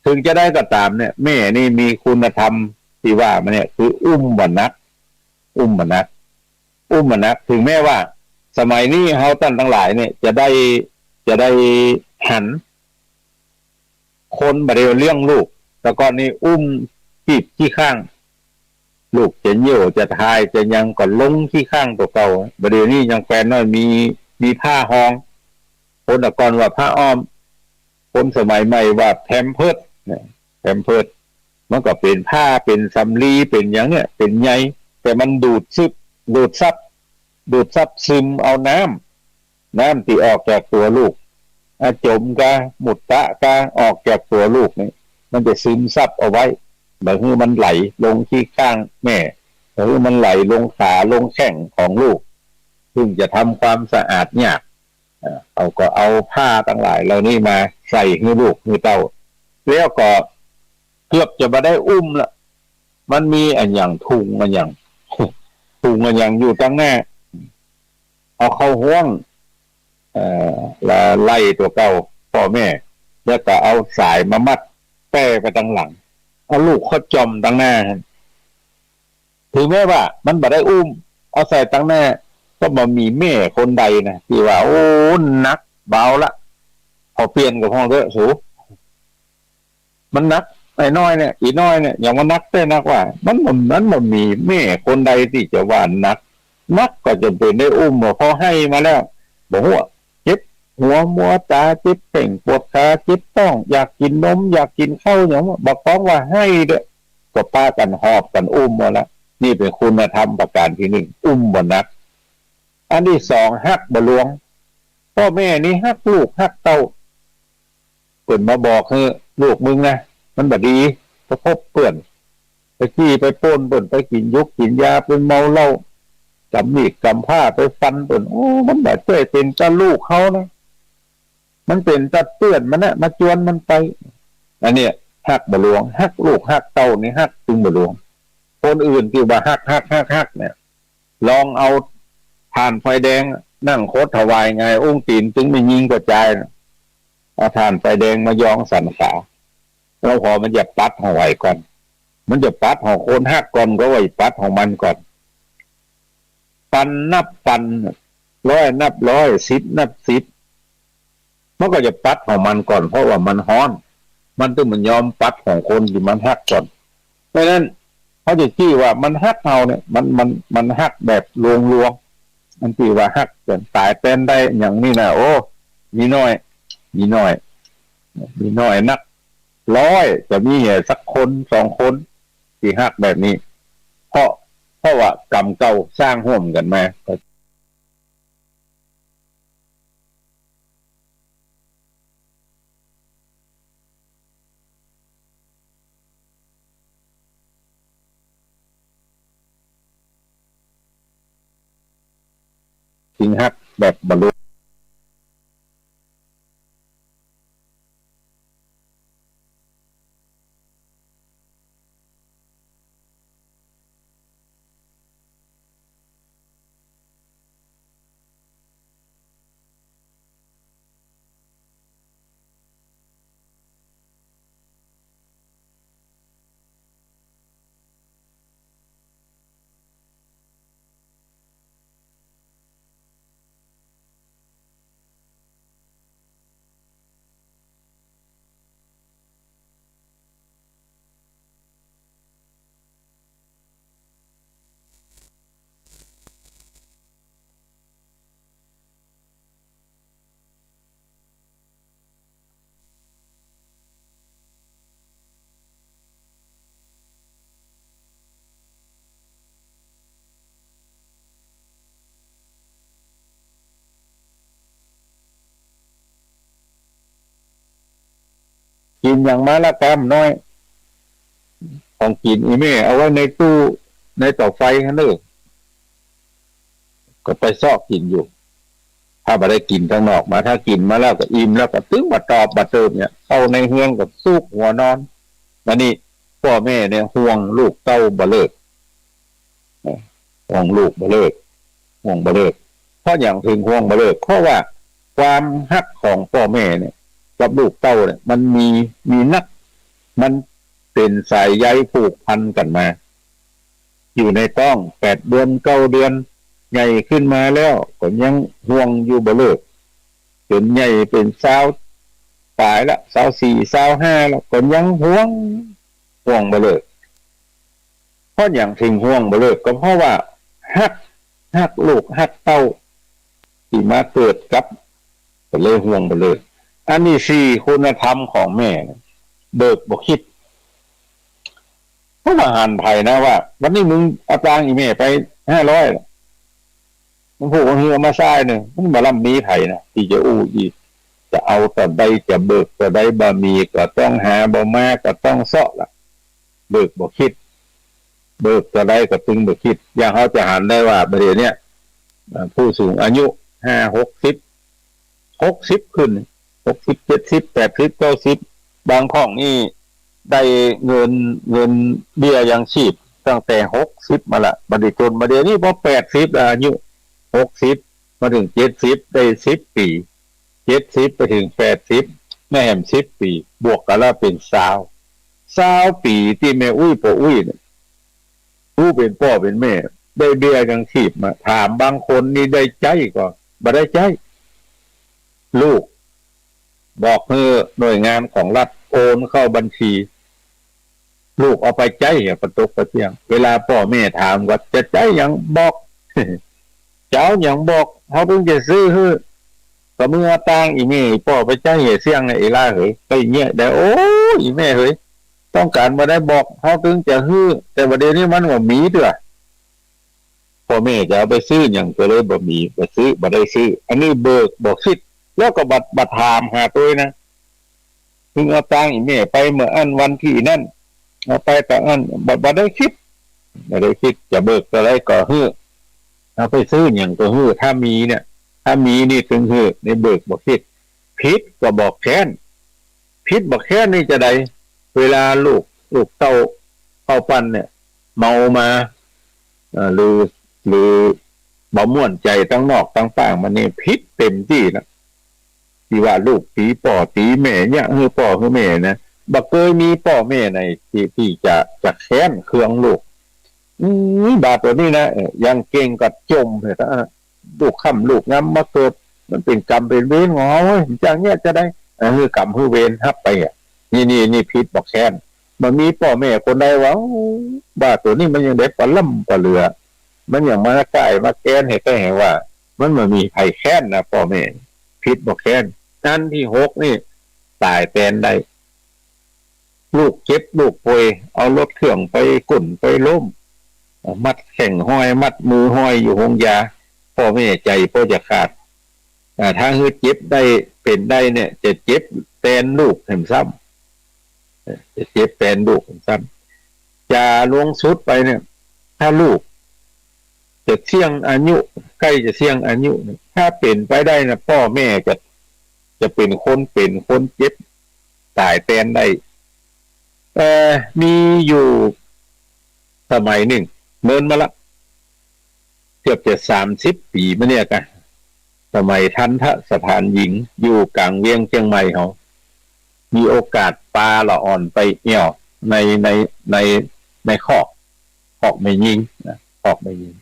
เถิงจะได้ก็ต๋ามเนี่ย แม่นี่มีคุณธรรมตี้ว่ามาเนี่ย คืออุ้มบ่หนัก อุ้มบ่หนัก อุ้มบ่หนัก เถิงแม้ว่าสมัยนี้เฮาต้านตังหลายเนี่ยจะได้ จะได้หัน คนบ่าเดี่ยวเลี้ยงลูก แต่ก่อนนี่อุ้มกีบขี้ข้าง ลูกจะเยี่ยวจะถ่ายจะหยังก็ลงขี้ข้างตั๋วเก่า บ่าเดี่ยวนี้ยังแควนน้อยมี มีผ้าฮอง คนแต่ก่อนว่าผ้าอ้อม คนสมัยใหม่ว่าแพมเพิร์สเนี่ย แพมเพิร์ส มันก็เป๋นผ้า เป๋นสำลี เป๋นหยังเนี่ย เป๋นใย แต่มันดูดซึบ ดูดซับ ดูดซับซึมเอาน้ำ น้ำตี้ออกจากตั๋วลูก อาจมกา มุตตะกา ออกจากตั๋วลูกนี่ มันจะซึมซับเอาไว้ บ่หื้อมันไหลลงขี้ข้างแม่ บ่หื้อมันไหลลงขาลงแข้งของลูก เถิงจะทำความสะอาดยาก อ่า เขาก็เอาผ้าตังหลายเหล่านี้มาใส่หื้อลูกหื้อเต้า แล้วก็เกือบจะบ่ได้อุ้มละ มันมีอะหยัง ถุงอะหยัง ถุงอะหยังอยู่ตังหน้า เอาเข้าห้วง เอ่อ แล้วไล่ตั๋วเก่าป้อแม่ แล้วก็เอาสายมามัดแป้ไปตังหลัง เอาลูกเข้าจ่อมตังหน้า เถิงแม้ว่ามันบ่ได้อุ้ม เอาใส่ตังหน้า ก็บ่มีแม่คนใดนะตี้ว่า โอ้ หนัก บ่เอาละ ขอเปลี่ยนก็พ่องเต๊อะสู มันหนัก ไอ้น้อยเนี่ย อีน้อยเนี่ย อย่างมันหนักแต๊นักว่า มันบ่ มันบ่มีแม่คนใดตี้จะว่าหนัก หนักก็จ๋ำเป๋นได้อุ้ม ว่าพอไห้มาแล้ว บ่ฮู้ เจ็บหัวมัวต๋า เจ็บแข้งปวดขา เจ็บต๊อง อยากกิ๋นนม อยากกิ๋นข้าวหยัง บ่ต้องว่าไห้เต๊อะ ก็ปากั๋นหอบกั๋นอุ้มเอาละ นี่เป๋นคุณธรรมประก๋านตี้นึ่ง อุ้มบ่หนัก อันตี้สอง ฮักบ่ลวง ป้อแม่นี่ฮักลูกฮักเต้า เปิ้นมาบอกหื้อ ลูกมึงนะ มันบ่ดี ไปคบเปื้อน ไปจี้ไปป้นเปิ้น ไปกิ๋นยุกกิ๋นยา ไปเมาเหล้า ก๋ำมีดก๋ำผ้าไปฟันเปิ้น โอ้ มันบ่ใจ้เป๋นตาลูกเฮานะ มันเป๋นตาเปื้อนมันนะ มาจวนมันไป อันเนี้ยฮักบ่ลวง ฮักลูกฮักเต้านี่ฮักตึงบ่ลวง คนอื่นตี้ว่าฮัก ฮัก ฮัก ฮักเนี่ย ลองเอาถ่านไฟแดงนั่งคดถวายหงายอุ้งตี๋นตึงแม่ญิงกระจายน่ะ เอาถ่านไฟแดงมายองสันขา แล้วพอมันจะปัดเฮาไหวก่อน มันจะปัดเฮาคนฮักก่อน ก็ไหวปัดเฮามันก่อน ปันนับปัน ร้อยนับร้อย สิบนับสิบ มันก็จะปัดเฮามันก่อน เพราะว่ามันฮ้อน มันตึงบ่ยอมปัดของคนตี้มันฮักก่อน เพราะฉะนั้นเฮาจะจื้อว่ามันฮักเฮาเนี่ย มัน มัน มันฮักแบบลวงๆ อันตี้ว่าฮักจนต๋ายแปนได้อย่างนี้นะ โอ้ มีน้อย มีน้อย มีน้อยนัก ร้อยจะมีเหียสักคนสองคนตี้ฮักแบบนี้ เพราะ เพราะว่ากรรมเก่าสร้างฮ่วมกั๋นมา จึงฮักแบบบ่ฮู้ กิ๋นหยังมาละก้ำน้อย ของกิ๋นอี่แม่เอาไว้ในตู้ ในเต๋าไฟหั้นเน่อ ก็ไปเซาะกิ๋นอยู่ ถ้าบ่ได้กิ๋นตังนอกมา ถ้ากิ๋นมาแล้วก็อิ่มแล้วก็ตึงมาตอบมาเติมเนี่ย เข้าในเฮือนก็สุกหัวนอน อันนี้ป้อแม่เนี่ยห่วงลูกเต้าบ่เลิก ห่วงลูกบ่เลิก ห่วงบ่เลิก เพราะหยังเถิงห่วงบ่เลิก เพราะว่าความฮักของป้อแม่เนี่ย กับลูกเต้าเนี่ย มันมี มีนัก มันเป๋นสายใยผูกพันกั๋นมา อยู่ในต๊องแปดเดือนเก้าเดือน ใหญ่ขึ้นมาแล้วก็ยังห่วงอยู่บ่เลิก จ๋นใหญ่เป๋นซาวป๋ายละ ซาวสี่ ซาวห้าแล้วก็ยังห่วง ห่วงบ่เลิก เพราะหยังเถิงห่วงบ่เลิก ก็เพราะว่าฮัก ฮักลูกฮักเต้า ตี้มาเกิดกับ ก็เลยห่วงบ่เลิก อันนี้สี่คุณธรรมของแม่ เบิกบ่คิด เพราะว่าหันไผนะว่า วันนี้มึงเอาตังค์อี่แม่ไปห้าร้อย มันพูดว่า เฮือมาซ้ายหนึ่ง มันบ่ลำมีไผนะ ตี้จะอู้อีก จะเอาเต้าใด จะเบิกเต้าใด บ่มีก็ต้องหา บ่มาก็ต้องเซาะละ เบิกบ่คิด เบิกเต้าใดก็ตึงบ่คิด อย่างเฮาจะหันได้ว่า บ่าเดี่ยวเนี้ย อ่า ผู้สูงอายุ ห้า หกสิบ หกสิบขึ้น หกสิบ เจ็ดสิบ แปดสิบ เก้าสิบ บางพ่องนี่ได้เงิน เงินเบี้ยยังชีพตั้งแต่ หกสิบ มาละ บ่าเดี่ยวจ๋น บ่าเดี่ยวนี้พอ แปดสิบ แล้ว อายุ หกสิบ มาเถิง เจ็ดสิบ ได้ สิบ ปี๋ เจ็ดสิบ ไปเถิง แปดสิบ แม่แหม สิบ ปี๋ บวกกั๋นแล้วเป๋น ซาว ซาว ปี๋ตี้แม่อุ๊ยป้ออุ๊ยเนี่ย ผู้เป๋นป้อเป๋นแม่ ได้เบี้ยยังชีพมา ถามบางคนนี่ได้ใจ๊ก่อ บ่ได้ใจ๊ ลูกบอกหื้อหน่วยงานของรัฐโอนเข้าบัญชี ลูกเอาไปใจ๊เหียปะตกปะเตี้ยง เวลาป้อแม่ถามว่าจะใจ๊หยัง บอก จะเอาหยังบอก เฮาเถิงจะซื้อหื้อ ก็มึงเอาตังค์อี่แม่อี่ป้อไปใจ๊เหียเสี้ยงนะ อี่หล้าเหย ไปอย่างเงี้ยได้ โอ้ อี่แม่เหย ต้องก๋านบ่าใดบอก เฮาเถิงจะหื้อ แต่บ่าเดี่ยวนี้มันบ่มีเตื้อ ป้อแม่จะเอาไปซื้อหยังก็เลยบ่มี บ่ซื้อ บ่ได้ซื้อ อันนี้เบิกบ่คิด แล้วก็บ่ บ่ถามหาตวยนะ เถิงเอาตังค์อี่แม่ไปเมื่ออั้นวันตี้นั้น เอาไปตางอั้น บ่ บ่ได้คิด บ่ได้คิด จะเบิกเต้าใดก็หื้อ เอาไปซื้อหยังก็หื้อ ถ้ามีเนี่ย ถ้ามีนี่เถิงหื้อ นี่เบิกบ่คิด ผิดก็บ่แค้น ผิดบ่แค้นนี่จะใด เวลาลูก ลูกเต้าเข้าปั้นเนี่ย เมามา เอ่อ หรือ หรือบ่ม่วนใจ๋ตังนอกตังป้างมานี่ ผิดเต๋มตี้นะ ตี้ว่าลูกตี๋ป้อตี๋แม่ เยียะหื้อป้อหื้อแม่นะ บ่เกยมีป้อแม่ไหนตี้ ตี้จะ จะแค้นเคืองลูก อืม บ่าตั๋วนี้นะ เออ ยังเก่งก็จ่มเถอะ ลูกค่ำลูกงำมาเกิด มันเป๋นกรรมเป๋นเวรของเฮาเว้ย จะเยียะจาใด เออ หื้อกรรมหื้อเวรฮับไปอะ นี่ นี่ นี่ผิดบ่แค้น บ่มีป้อแม่คนใดว่า โอ้ บ่าตั๋วนี้มันยังได้ปะล่ำปะเหลือ มันยังมาก้ายมาแก้นหื้อใผหื้อว่า มันบ่มีใผแค้นนะป้อแม่ ผิดบ่แค้น อันตี้หกนี่ ต๋ายแตนได้ ลูกเจ็บลูกป่วย เอารถเครื่องไปก้นไปล้ม มัดแข้งห้อย มัดมือห้อยอยู่โฮงยา ป้อแม่ใจ๋ป้อจะขาด อ่า ถ้าหื้อเจ็บได้เป๋นได้เนี่ย จะเจ็บแตนลูกแหมซ้ำ จะเจ็บแตนลูกแหมซ้ำ จะลงสุดไปเนี่ย ถ้าลูกจะเสี้ยงอายุ ใก้จะเสี้ยงอายุเนี่ย ถ้าเป๋นไปได้นะ ป้อแม่จะ จะเป๋นคนเป๋นคนเจ็บ ต๋ายแตนได้ เอ่อ มีอยู่สมัยนึ่ง เมินมาละ เกือบจะสามสิบปี๋มาเนี่ยกะ สมัยทัณฑสถานหญิง อยู่ก๋างเวียงเจียงใหม่เฮา มีโอกาสปาละอ่อนไปแอ่ว ใน ใน ใน ในคอก คอกแม่ญิงนะ คอกแม่ญิง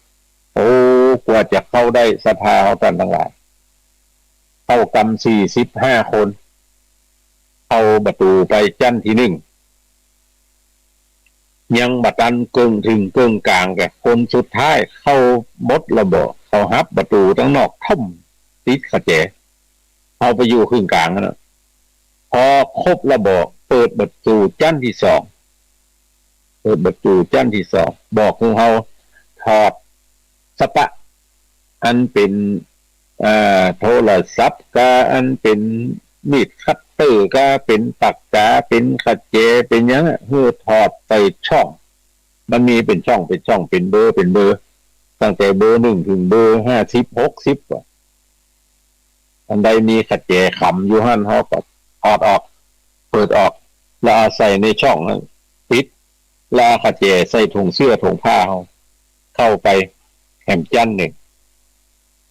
โอ้ กว่าจะเข้าได้ศรัทธาเฮาต้านตังหลาย เข้ากำสี่สิบห้าคน เข้าประตู๋ไปจั๊นตี้นึ่ง ยังบ่ตันเกิ่งเถิงเกิ่งก๋างกะ คนสุดท้ายเข้าหมดละบ่ เขาหับประตู๋ตังนอกถ้ม ติดขะแจ เอาไปอยู่เถิงก๋างหั้นน่ะ ปอครบละบ่ เปิดประตู๋จั๊นตี้สอง เปิดประตู๋จั๊นตี้สอง บอกหื้อเฮาถอดสะปะ อันเป๋น อ่า โทรศัพท์กา อันเป๋นมีดคัตเตอร์กา เป๋นปากก๋า เป๋นขะแจ เป๋นหยังอะ หื้อถอดใส่ช่อง มันมีเป๋นช่อง เป๋นช่อง เป๋นเบอร์ เป๋นเบอร์ ตั้งแต่เบอร์นึ่งเถิงเบอร์ห้าสิบ หกสิบ อะ อันใดมีขะแจขำอยู่หั้น เฮาก็ถอดออก เปิดออก แล้วเอาใส่ในช่องหั้น ปิด แล้วเอาขะแจใส่ถุงเสื้อถุงผ้าเฮา เข้าไปแหมจั๊นนึ่ง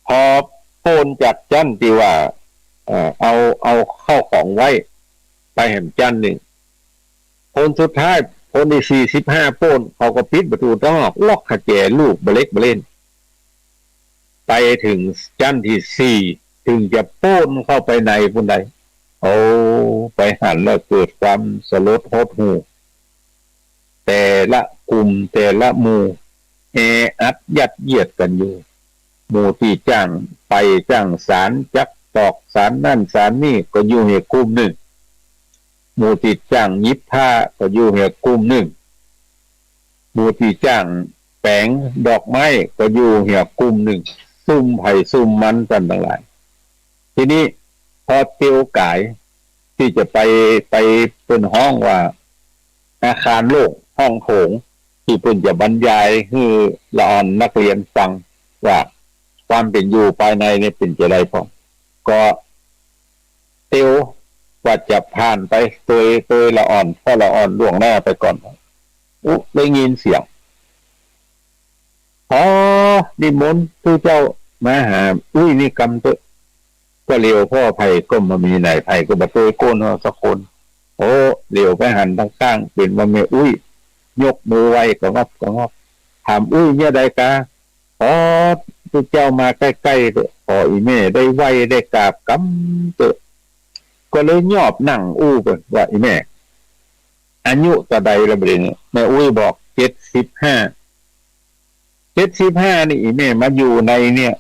ปอป้นจากจั๊นตี้ว่า เอ่อ เอา เอาเข้าของไว้ ไปแหมจั๊นนึ่ง คนสุดท้าย คนตี้สี่สิบห้าป้น เขาก็ปิดประตู๋ตังนอก ล็อกขะแจลูกบ่เหล็กบ่เล่น ไปเถิงจั๊นตี้สี่ เถิงจะป้นเข้าไปในปู้นได้ โอ้ ไปหันแล้วเกิดความสลดหดหู่ แต่ละกลุ่มแต่ละหมู่ แออัดยัดเยียดกั๋นอยู่ หมู่ตี้จ้างไป้จ้างสาน จักตอกสานนั่นสานนี่ก็อยู่เหียกลุ่มนึ่ง หมู่ตี้จ้างหยิบผ้าก็อยู่เหียกลุ่มนึ่ง หมู่ตี้จ้างแป๋งดอกไม้ก็อยู่เหียกลุ่มนึ่ง ซุมใผซุมมันต้านตังหลาย ทีนี้ปอเตียวก๋ายตี้จะไป ไปเปิ้นฮ้องว่าอาคารโล่ง ห้องโถง ตี้เปิ้นจะบรรยายหื้อละอ่อนนักเฮียนฟังว่าความเป๋นอยู่ภายในนี่เป๋นจาใดพ่อง ก็ เตียวว่าจะผ่านไปโตย โตยละอ่อน ป้อละอ่อนล่วงหน้าไปก่อน อุ๊ ได้ยินเสียง อ๋อ นิมนต์ตุ๊เจ้ามาหาอุ๊ยนี่กำเต๊อะ ก็เหลียวป้อใผก็บ่มีไหน ใผก็บ่โตยก้นเฮาสักคน โอ้ เหลียวไปหันตังข้าง เป๋นว่าแม่อุ๊ย ยกมือไหว้กะงอบกะงอบ ถามอุ๊ยเยียะใดกา ขอตุ๊เจ้ามาใก้ๆ เต๊อะ ขออี่แม่ได้ไหว้ได้กราบกำเต๊อะ ก็เลยยอบนั่งอู้ไปว่า อี่แม่ อายุเต้าใดละบ่าดนี้ แม่อุ๊ยบอก เจ็ดสิบห้า เจ็ดสิบห้านี่อี่แม่มาอยู่ในเนี่ย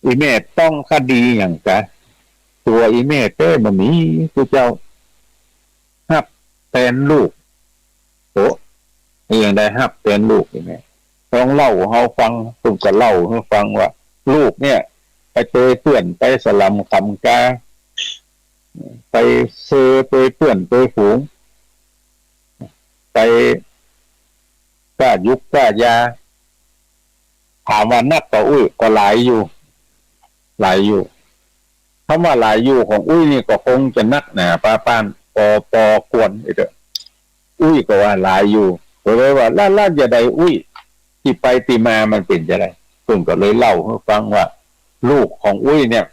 อี่แม่ต้องคดีหยังกา ตั๋วอี่แม่แต๊บ่มี ตุ๊เจ้าฮับแตนลูก โอ้ ยังได้ฮับแตนลูกอี่แม่ ต้องเล่าหื้อเฮาฟัง เปิ้นก็เล่าหื้อฟังว่า ลูกเนี่ย ไปโตยเปื้อน ไปสะหล่ำขำกา ไปเซอโตยเปื้อนโตยฝูง ไปก้ายุกก้ายา ถามว่านักก่ออุ๊ย ก็หลายอยู่ หลายอยู่ กำว่าหลายอยู่ของอุ๊ยนี่ก็คงจะนักหนาปาป้าน ปอ ปอควรไอ้เต๊อะ อุ๊ยก็ว่าหลายอยู่ ก็เลยว่า แล้ว แล้วจาใดอุ๊ย ตี้ไปตี้มามันเป๋นจาใด เปิ้นก็เลยเล่าหื้อฟังว่า ลูกของอุ๊ยเนี่ย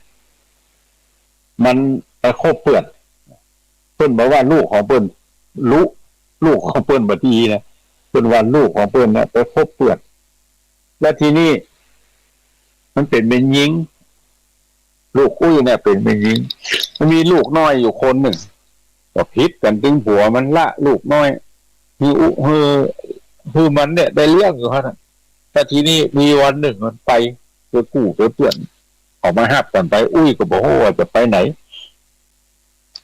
มันไปคบเปื้อน เปิ้นบอกว่าลูกของเปิ้นลุ ลูกของเปิ้นบ่ดีนะ เปิ้นว่าลูกของเปิ้นเนี่ยไปคบเปื้อน แล้วทีนี้มันเป๋นแม่ญิง ลูกอุ้ยเนี่ยเป๋นแม่ญิง มันมีลูกน้อยอยู่คนนึ่ง ก็ผิดกั๋นตึงผัวมันละลูกน้อย หื้ออุ หื้อ หื้อมันเนี่ยได้เลี้ยงอยู่หั้นน่ะ แล้วทีนี้มีวันนึ่งมันไป ไปกู้ไปเปื้อน ออกมาฮับกั๋นไป อุ้ยก็บ่ฮู้ว่าจะไปไหน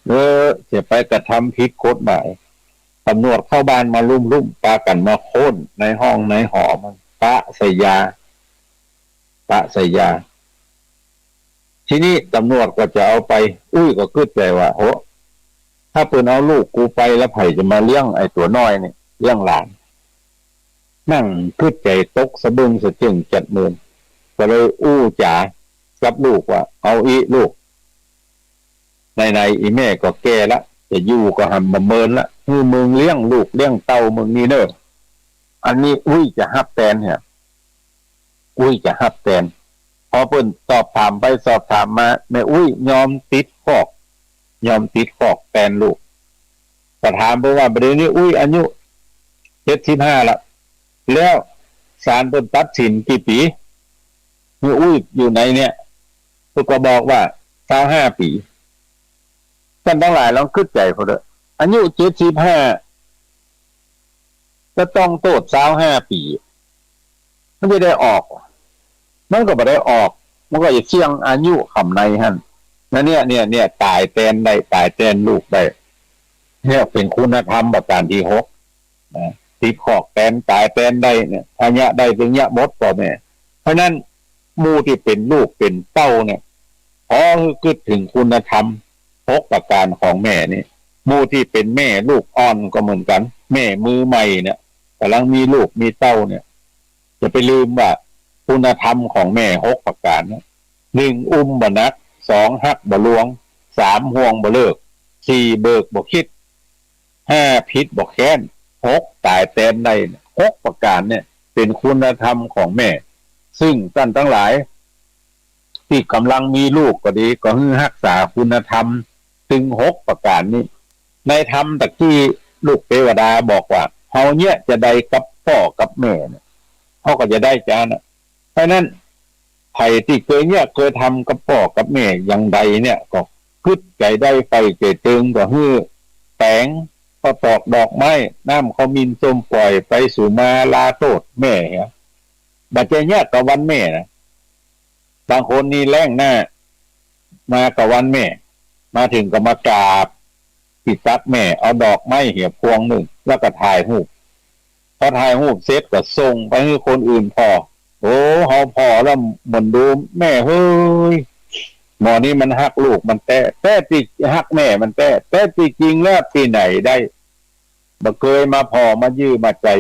เออ จะไปกระทำผิดกฎหมาย ต๋ำรวจเข้าบ้านมาลุ่มๆ ปากั๋นมาค้นในห้องในหอมัน ปะใส่ยา ปะใส่ยา ทีนี้ต๋ำรวจก็จะเอาไป อุ้ยก็กึ๊ดใจ๋ว่า โห ถ้าเปิ้นเอาลูกกูไปแล้วใผจะมาเลี้ยงไอ้ตั๋วน้อยเนี่ย เลี้ยงหลาน นั่งกึ๊ดใจ๋ตกสะเบิ้งสะเจิ่งจัดเมิน ก็เลยอู้จ๋ากับลูกว่า เอาอี้ลูก ไหนๆ อี่แม่ก็แก่ละ จะอยู่ก็หำบ่เมินละ หื้อมึงเลี้ยงลูกเลี้ยงเต้ามึงนี่เน่อ อันนี้อุ้ยจะฮับแตนเหีย อุ้ยจะฮับแตน พอเปิ้นสอบถามไปสอบถามมา แม่อุ้ยยอมติดคอก ยอมติดคอกแตนลูก ก็ถามเปิ้นว่า บ่าเดี่ยวนี้อุ้ยอายุเจ็ดสิบห้าละ แล้วศาลเปิ้นตัดสินกี่ปี๋ หื้ออุ้ยอยู่ในเนี่ย เปิ้นก็บอกว่าซาวห้าปี๋ ต้านตังหลายลองกึ๊ดใจ๋เปิ้นเต๊อะ อายุเจ็ดสิบห้า จะต้องโต้ษซาวห้าปี๋ มันจะได้ออก มันก็บ่ได้ออก มันก็จะเสี้ยงอายุขำในหั้น แล้วเนี่ย เนี่ย เนี่ย ต๋ายแตนได้ ต๋ายแตนลูกได้ เนี่ยเป๋นคุณธรรมประก๋านตี้หกนะ ติดคอกแตน ต๋ายแตนได้เนี่ย ถ้าเยียะได้ตึงเยียะหมดป้อแม่ เพราะนั้นหมู่ตี้เป๋นลูกเป๋นเต้าเนี่ย ขอหื้อกึ๊ดเถิงคุณธรรมหกประก๋านของแม่นี่ หมู่ตี้เป๋นแม่ลูกอ่อนก็เหมือนกั๋น แม่มือใหม่เนี่ย ก่ำลังมีลูกมีเต้าเนี่ย จะไปลืมว่าคุณธรรมของแม่หกประก๋านเนี่ย นึ่ง อุ้มบ่หนัก สอง ฮักบ่ลวง สาม ห่วงบ่เลิก สี่ เบิกบ่คิด ห้า ผิดบ่แค้น หก ต๋ายแตนได้ หกประก๋านเนี่ยเป๋นคุณธรรมของแม่ ซึ่งต้านตังหลายตี้ก่ำลังมีลูกก็ดี ก็หื้อฮักษาคุณธรรมตึงหกประก๋านนี้ ในธรรมตะกี้ลูกเตวดาบอกว่า เฮาเยียะจาใดกับป้อกับแม่เนี่ย เฮาก็จะได้จานั้น เพราะนั้นใผตี้เกยเยียะเกยทำกับป้อกับแม่อย่างใดเนี่ย ก็กึ๊ดใจ๋ได้ใฝ่ใจ๋ตึง ก็หื้อแป๋ง ก็ตอกดอกไม้ น้ำขมิ้นส้มป่อย ไปสู่มาลาโต้ษแม่เหีย บ่ใจ้เยียะกับวันแม่นะ บางคนนี่แล่งหน้า มากับวันแม่ มาเถิงก็มากราบตี้ตักแม่ เอาดอกไม้เหียพวงนึ่ง แล้วก็ถ่ายฮูป พอถ่ายฮูปเสร็จก็ส่งไปหื้อคนอื่นผ่อ โอ้ เฮาผ่อแล้วเหมือนดูแม่เฮ้ย หมอนี้มันฮักลูกมันแต๊ แต๊ตี้ฮักแม่มันแต๊ แต๊ตี้จริงแล้วตี้ไหนได้ บ่เกยมาผ่อมายื้อมาใจ๋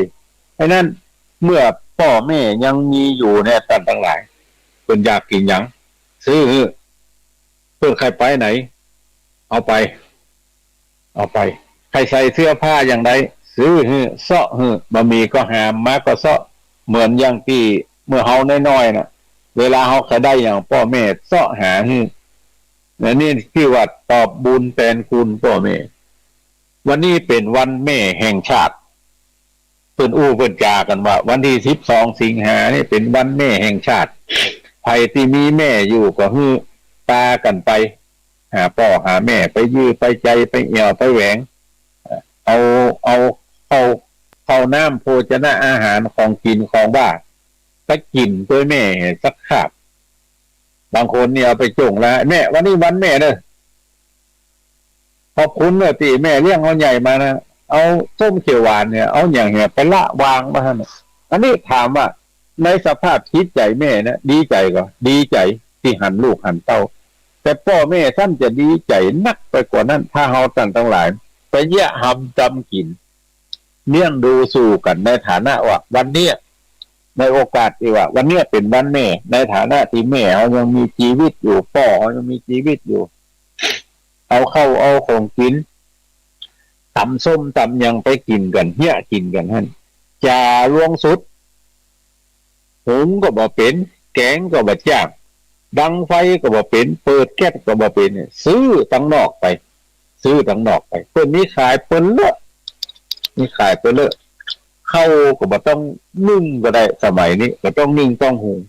เพราะนั้นเมื่อป้อแม่ยังมีอยู่เนี่ย ต้านตังหลาย เปิ้นอยากกิ๋นหยัง ซื้อหื้อ เปิ้นใค่ไปไหน เอาไป เอาไป ใค่ใส่เสื้อผ้าอย่างใด ซื้อหื้อ เซาะหื้อ บ่มีก็หาม มาก็เซาะ เหมือนอย่างตี้เมื่อเฮาน้อยๆ น่ะ เวลาเฮาใค่ได้หยัง ป้อแม่เซาะหาหื้อ อันนี้ตี้ว่าตอบบุญแตนคุณป้อแม่ วันนี้เป๋นวันแม่แห่งชาติ เปิ้นอู้เปิ้นจ๋ากั๋นว่า วันตี้สิบสองสิงหานี่เป๋นวันแม่แห่งชาติ ใผตี้มีแม่อยู่ก็หื้อปากั๋นไป หาป้อหาแม่ ไปยื้อไปใจ๋ ไปแอ่วไปแหวง เอา เอาข้าว ข้าวน้ำโภชนะอาหาร ของกิ๋นของหว่าน ไปกิ๋นตวยแม่สักคาบ บางคนนี่เอาไปจ้งละ แม่ วันนี้วันแม่เน่อ ขอบคุณเน่อตี้แม่เลี้ยงเฮาใหญ่มานะ เอาส้มเขียวหวานเนี่ย เอาหยังเนี่ยไปละวางไว้หั้นน่ะ อันนี้ถามว่าในสภาพจิตใจ๋แม่นะ ดีใจ๋ก่อ ดีใจ๋ตี้หันลูกหันเต้า แต่ป้อแม่ต้านจะดีใจ๋นักไปกว่านั้น ถ้าเฮาต้านตังหลายไปเยียะหำตำกิ๋น เลี้ยงดูสู่กั๋นในฐานะว่าวันเนี้ย ในโอกาสตี้ว่าวันเนี้ยเป๋นวันแม่ ในฐานะตี้แม่เฮายังมีจีวิตอยู่ ป้อเฮายังมีจีวิตอยู่ เอาข้าวเอาของกิ๋น ต๋ำส้มต๋ำหยังไปกิ๋นกั๋น เยียะกิ๋นกั๋นหั้น จ๋าลวงสุด หุงก็บ่เป๋น แก๋งก็บ่จ้าง ดังไฟก็บ่เป๋น เปิดแก๊สก็บ่เป๋น ซื้อตังนอกไป ซื้อตังนอกไป เปิ้นมีขายเปิ้นเลอะ มีขายเปิ้นเลอะ ข้าวก็บ่ต้องนึ่งก็ได้ สมัยนี้บ่ต้องนึ่งต้องหุง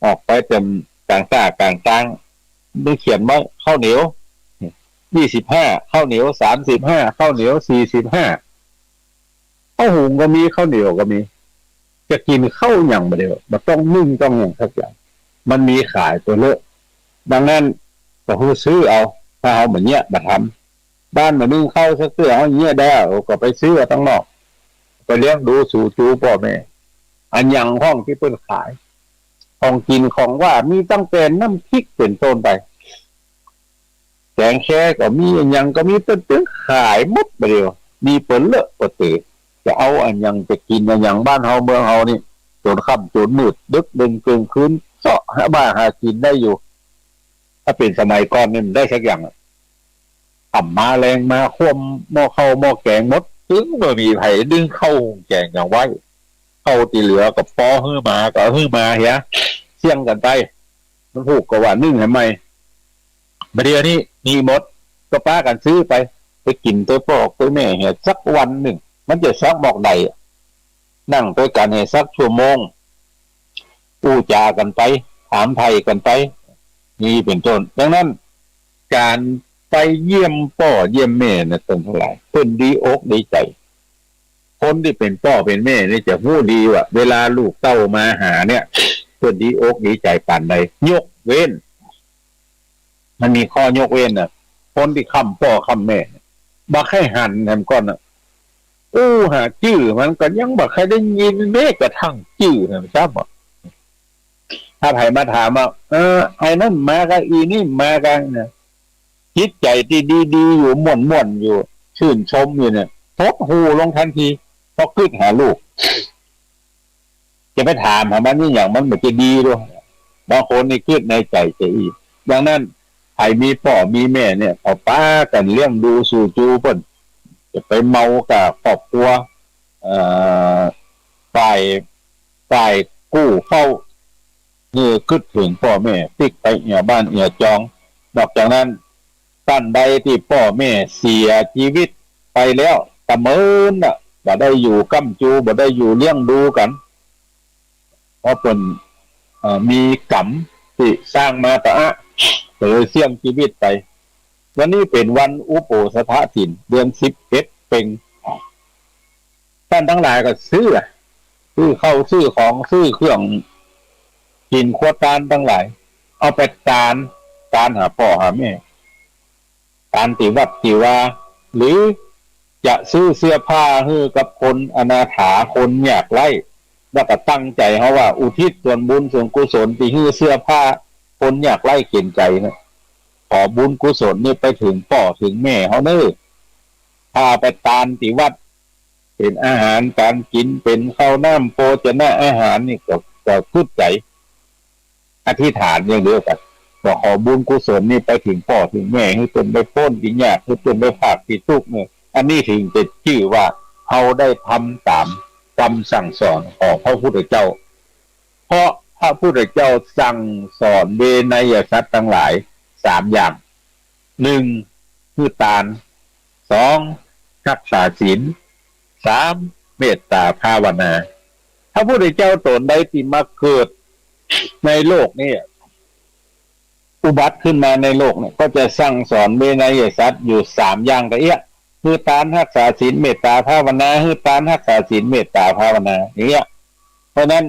ออกไปแจ่มก๋างตาก๋างตาง มันเขียนไว้ ข้าวเหนียวยี่สิบห้า ข้าวเหนียวสามสิบห้า ข้าวเหนียวสี่สิบห้า ข้าวหุงก็มี ข้าวเหนียวก็มี จะกิ๋นข้าวหยังบ่าเดี่ยว บ่ต้องนึ่งต้องหยังสักอย่าง มันมีขายเปิ้นเลอะ ดังนั้นก็หื้อซื้อเอา ถ้าเฮาบ่เยียะบ่ทำ บ้านบ่นึ่งข้าวสักเตื้อ เฮาเยียะได้ ก็ไปซื้อเอาตังนอก ไปเลี้ยงดูสูจูป้อแม่ อะหยังพ่องตี้เปิ้นขาย ของกิ๋นของหว่าน มีตั้งแต่น้ำพริกเป๋นต้นไป แกงแคก็มี อะหยังก็มี เปิ้น เปิ้นขายหมดบ่าเดี่ยว มีเปิ้นเลอะเปิ้นเต๋อ จะเอาอะหยัง จะกิ๋นอะหยัง บ้านเฮาเมืองเฮานี่ จ๋นค่ำจ๋นมืด ดึกดื่นเกิ่งคืน เซาะหาบ้าหากิ๋นได้อยู่ ถ้าเป๋นสมัยก่อนนี่บ่ได้สักอย่างอะ ค่ำมาแลงมา คว่ำหม้อข้าวหม้อแกงหมด จึงบ่มีใผนึ่งข้าวหุงแกงหยังไว้ ข้าวตี้เหลือก็ปอหื้อหมา ก็หื้อหมาเหีย เสี้ยงกั๋นไป มันฮูกก็ว่านึ่งหื้อใหม่ บ่าเดี่ยวนี้มีหมด ก็ปากั๋นซื้อไป ไปกิ๋นตวยป้อตวยแม่เหีย สักวันนึ่ง มันจะสักหมอกใดอะ นั่งตวยกั๋นเหียสักชั่วโมง อู้จ๋ากั๋นไป ถามไถ่กั๋นไป นี่เป๋นต้น ดังนั้น ก๋านไปเยี่ยมป้อเยี่ยมแม่นะ ต้านตังหลาย เปิ้นดีอกดีใจ๋ คนตี้เป๋นป้อเป๋นแม่นี่จะฮู้ดีว่า เวลาลูกเต้ามาหาเนี่ย เปิ้นดีอกดีใจ๋ปานใด ยกเว้น มันมีข้อยกเว้นน่ะ คนตี้ค้ำป้อค้ำแม่ บ่ใค่หันแหมก่อนน่ะ อู้หาจื้อมันก็ยังบ่ใค่ได้ยิน แม้กระทั่งจื้อแหมซ้ำอะ ถ้าใผมาถามว่า เออ ไอ้นั่นมากั๋น อีนี่มากั๋นนะ จิตใจ๋ตี้ดีๆ อยู่ ม่วนๆ อยู่ ชื่นชมอยู่เนี่ย หดหู่ลงตันที เพราะกึ๊ดหาลูก จะไปถามหามันนี่หยัง มันบ่จะดีดอก บางคนนี่กึ๊ดในใจ๋จะอี้ ดังนั้น ใผมีป้อมีแม่เนี่ย ก็ปากั๋นเลี้ยงดูสูจูเปิ้น จะไปเมากับครอบครัว เอ่อ ฝ่าย ฝ่ายกู้เฟ้า นี่กึ๊ดเถิงป้อแม่ ปิ๊กไปเหียบ้านเหียจอง นอกจากนั้น ต้านใดตี้ป้อแม่เสียจีวิตไปแล้ว ตะเมินน่ะ บ่ได้อยู่ก้ำจู บ่ได้อยู่เลี้ยงดูกั๋น เพราะเปิ้น เอ่อ มีก๋รรมตี้สร้างมาตะอะ ก็เลยเสี้ยงจีวิตไป วันนี้เป๋นวันอุโปสถศีล เดือนสิบเอ็ดเพ็ง ต้านตังหลายก็ซื้ออะ ซื้อข้าว ซื้อของ ซื้อเครื่องกิ๋นครัวตานตังหลาย เอาไปตาน ตานหาป้อหาแม่ ตานตี้วัดตี้วา หรือจะซื้อเสื้อผ้าหื้อกับคนอนาถา คนยากไร้ แล้วก็ตั้งใจ๋เฮาว่าอุทิศส่วนบุญส่วนกุศลตี้หื้อเสื้อผ้าคนยากไร้เข็ญใจ๋นะ ขอบุญกุศลนี่ไปเถิงป้อเถิงแม่เฮาเน่อ ถ้าไปตานตี้วัด เป๋นอาหารก๋านกิ๋น เป๋นข้าวน้ำโภชนะอาหารนี่ก็ ก็กึ๊ดใจ๋ อธิษฐานอย่างเดียวกั๋น ว่าขอบุญกุศลนี่ไปเถิงป้อเถิงแม่ หื้อเปิ้นได้ป๊นตี้ยาก หื้อเปิ้นได้พากตี้ตุ๊กข์เนี่ย อันนี้เถิงจะจื้อว่าเฮาได้ทำต๋ามกำสั่งสอนของพระพุทธเจ้า เพราะพระพุทธเจ้าสั่งสอนเวไนยสัตว์ตังหลายสามอย่าง นึ่ง หื้อตาน สอง ฮักษาศีล สาม เมตต๋าภาวนา พระพุทธเจ้าต๋นใดตี้มาเกิดในโลกนี้ อุบัติขึ้นมาในโลกเนี่ย ก็จะสั่งสอนเวไนยสัตว์อยู่สามอย่างกะเอี้ย หื้อตาน ฮักษาศีล เมตต๋าภาวนา หื้อตาน ฮักษาศีล เมตต๋าภาวนา อย่างเงี้ย เพราะนั้น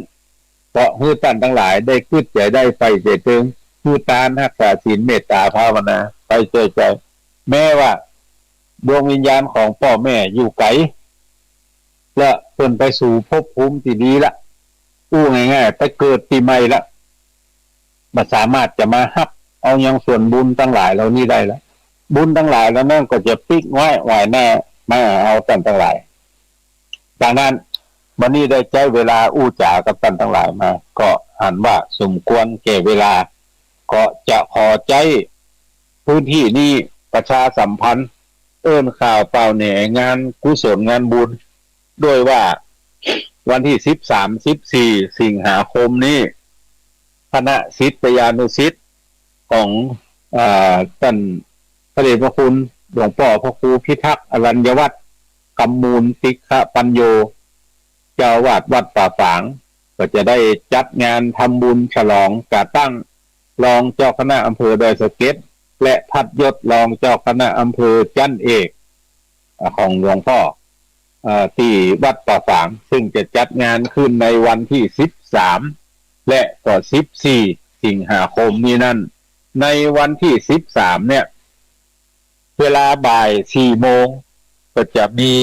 ก็หื้อต้านตังหลายได้กึ๊ดใจ๋ ได้ใฝ่ใจ๋เติง หื้อตาน ฮักษาศีล เมตต๋าภาวนา ไปใจ๋ใจ๋ แม้ว่าดวงวิญญาณของป้อแม่อยู่ไก๋ และเปิ้นไปสู่ภพภูมิตี้ดีละ อู้ง่ายๆ ไปเกิดตี้ใหม่ละ บ่สามารถจะมาฮับเอายังส่วนบุญตังหลายเหล่านี้ได้ละ บุญตังหลายเหล่านั้นก็จะปิ๊กไว้หวายหน้ามาเอาต้านตังหลาย ดังนั้น วันนี้ได้ใจ๊เวลาอู้จ๋ากับต้านตังหลายมา ก็หันว่าสมควรแก่เวลา ก็จะขอใจ๊พื้นตี้นี้ประชาสัมพันธ์ เอิ้นข่าวป่าวแหน่งานกุศลงานบุญ ด้วยว่าวันตี้สิบสาม สิบสี่ สิงหาคมนี้ คณะศิษยานุศิษย์ ของ อ่า ต้านพระเดชพระคุณหลวงป้อพระครูพิทักษ์อรัญญวัฒน์ คำมูลติขปัญโญ เจ้าอาวาสวัดป่าฝาง ก็จะได้จัดงานทำบุญฉลองก๋าตั้งรองเจ้าคณะอำเภอดอยสะเก็ด และพัดยศรองเจ้าคณะอำเภอชั้นเอก อ่า ของหลวงป้อ เอ่อ ตี้วัดป่าฝาง ซึ่งจะจัดงานขึ้นในวันตี้สิบสาม และก็สิบสี่ สิงหาคมนี้นั้น ในวันตี้สิบสามเนี่ย เวลาบ่ายสี่โมง ก็จะมี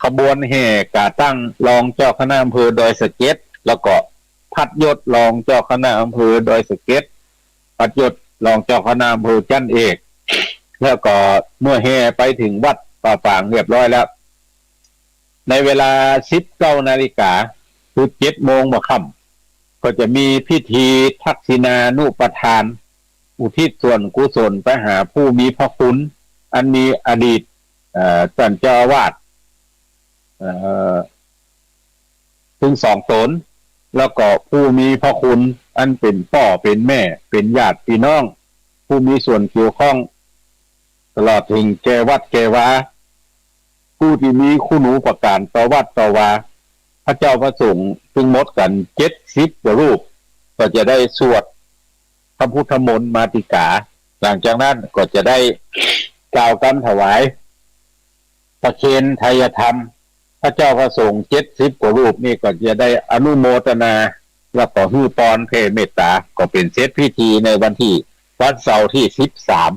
ขบวนแห่ก๋าตั้งรองเจ้าคณะอำเภอดอยสะเก็ด แล้วก็พัดยศรองเจ้าคณะอำเภอดอยสะเก็ด พัดยศรองเจ้าคณะอำเภอชั้นเอก แล้วก็เมื่อแห่ไปเถิงวัดป่าฝางเรียบร้อยแล้ว ในเวลาสิบเก้านาฬิกา คือเจ็ดโมงเมื่อค่ำ ก็จะมีพิธีทักษิณานุปทาน อุทิศส่วนกุศลไปหาผู้มีพระคุณ อันมีอดีต เอ่อ ต้านเจ้าอาวาส เอ่อ ตึงสองต๋น แล้วก็ผู้มีพระคุณ อันเป๋นป้อเป๋นแม่ เป๋นญาติปี้น้อง ผู้มีส่วนเกี่ยวข้อง ตลอดเถิงแก่วัดแก่วา ผู้ตี้มีคุณูปการต่อวัดต่อวา พระเจ้าพระสงฆ์ตึงหมดกั๋นเจ็ดสิบกว่ารูป ก็จะได้สวดพระพุทธมนต์มาติกา หลังจากนั้นก็จะได้กล่าวกำถวายประเคนไทยธรรม พระเจ้าพระสงฆ์เจ็ดสิบกว่ารูปนี่ก็จะได้อนุโมทนา แล้วก็หื้อปอนแผ่เมตตา ก็เป๋นเสร็จพิธีในวันตี้ วันเสาร์ตี้สิบสาม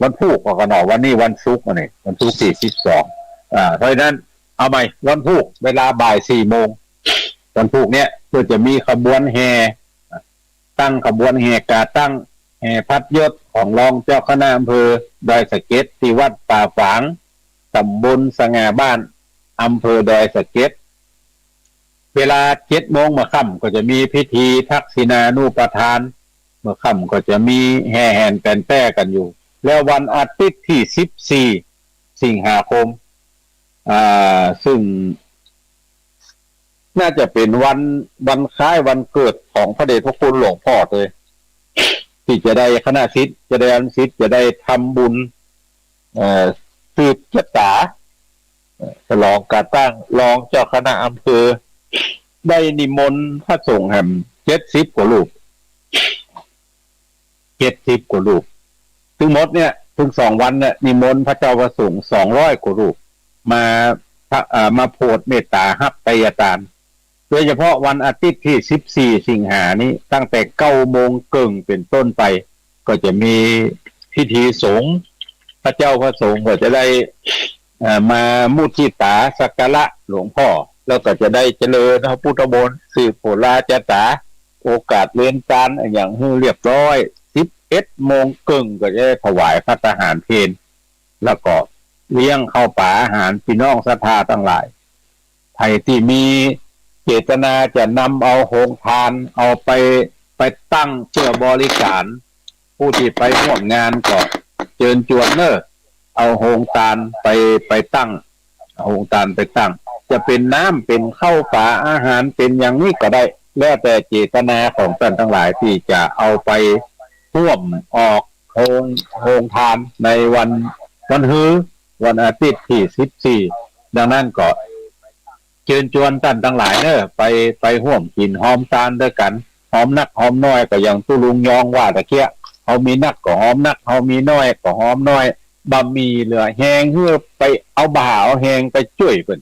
วันพูกก็เนาะ วันนี้วันศุกร์อันนี้ วันศุกร์ตี้สิบสอง อ่า เพราะฉะนั้นเอาใหม่ วันพูกเวลาบ่ายสี่โมง วันพูกเนี่ยก็จะมีขบวนแห่ ตั้งขบวนแห่ก๋าตั้งแห่พัดยศของรองเจ้าคณะอำเภอดอยสะเก็ด ตี้วัดป่าฝาง ต๋ำบลสง่าบ้าน อำเภอดอยสะเก็ด เวลาเจ็ดโมงเมื่อค่ำก็จะมีพิธีทักษิณานุปทาน เมื่อค่ำก็จะมีแห่แหนแต๋นแป้กั๋นอยู่ แล้ววันอาทิตย์ตี้สิบสี่ สิงหาคม อ่า ซึ่งน่าจะเป๋นวัน วันคล้ายวันเกิดของพระเดชพระคุณหลวงป้อเลย ตี้จะได้คณะศิษย์ จะได้อาจารย์ศิษย์ จะได้ทำบุญ เอ่อ สืบชะตา เอ่อ ฉลองก๋าตั้งรองเจ้าคณะอำเภอ ได้นิมนต์พระสงฆ์แหมเจ็ดสิบกว่ารูป เจ็ดสิบกว่ารูป ตึงหมดเนี่ย ตึงสองวันเนี่ย นิมนต์พระเจ้าพระสงฆ์สองร้อยกว่ารูป มา พระ เอ่อ มาโผดเมตตาฮับไตยทาน โดยเฉพาะวันอาทิตย์ตี้สิบสี่ สิงหานี้ ตั้งแต่เก้าโมงเกิ่งเป๋นต้นไป ก็จะมีพิธีสงฆ์ พระเจ้าพระสงฆ์ก็จะได้ เอ่อ มามุทิตาสักการะหลวงป้อ แล้วก็จะได้เจริญพระพุทธมนต์ สืบโหราจาต๋า โอกาสเรือนจานอะหยังหื้อเรียบร้อย สิบเอ็ดโมงเกิ่งก็จะได้ถวายภัตตาหารเพล แล้วก็เลี้ยงข้าวป๋าอาหารปี้น้องศรัทธาตังหลาย ใผตี้มีเจตนาจะนำเอาโฮงตาน เอาไป ไปตั้งเปื้อบริการ ผู้ตี้ไปฮ่วมงานก็เจิญจวนเน่อ เอาโฮงตานไป ไปตั้ง เอาโฮงตานไปตั้ง จะเป๋นน้ำ เป๋นข้าวป๋าอาหาร เป๋นอย่างนี้ก็ได้ แล้วแต่เจตนาของต้านตังหลายตี้จะเอาไปฮ่วมออกโฮง โฮงตานในวัน วันฮือ วันอาทิตย์ตี้สิบสี่ ดังนั้นก็ เจิญจวนต้านตังหลายเน่อ ไป ไปฮ่วมกิ๋นฮอมตานตวยกั๋น ฮอมนักฮอมน้อย ก็อย่างตุ๊ลุงยองว่าตะเกียะ เฮามีนักก็ฮอมนัก เฮามีน้อยก็ฮอมน้อย บ่ามีเหลือแฮง หื้อไปเอาบ่าเอาแฮงไปจ้วยเปิ้น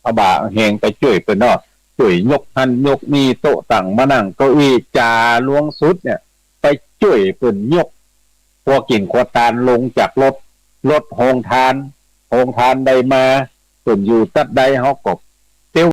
เอาบ่าเอาแฮงไปจ้วยเปิ้นเนาะ จ้วยยกหั้นยกนี่ โต๊ะตั้งมานั่ง เก้าอี้ จ๋าหลวงสุดเนี่ย ไปจ้วยเปิ้นยก ครัวกิ๋นครัวตานลงจากรถ รถโฮงตาน โฮงตานใดมา เปิ้นอยู่ตั๊ดใด เฮาก็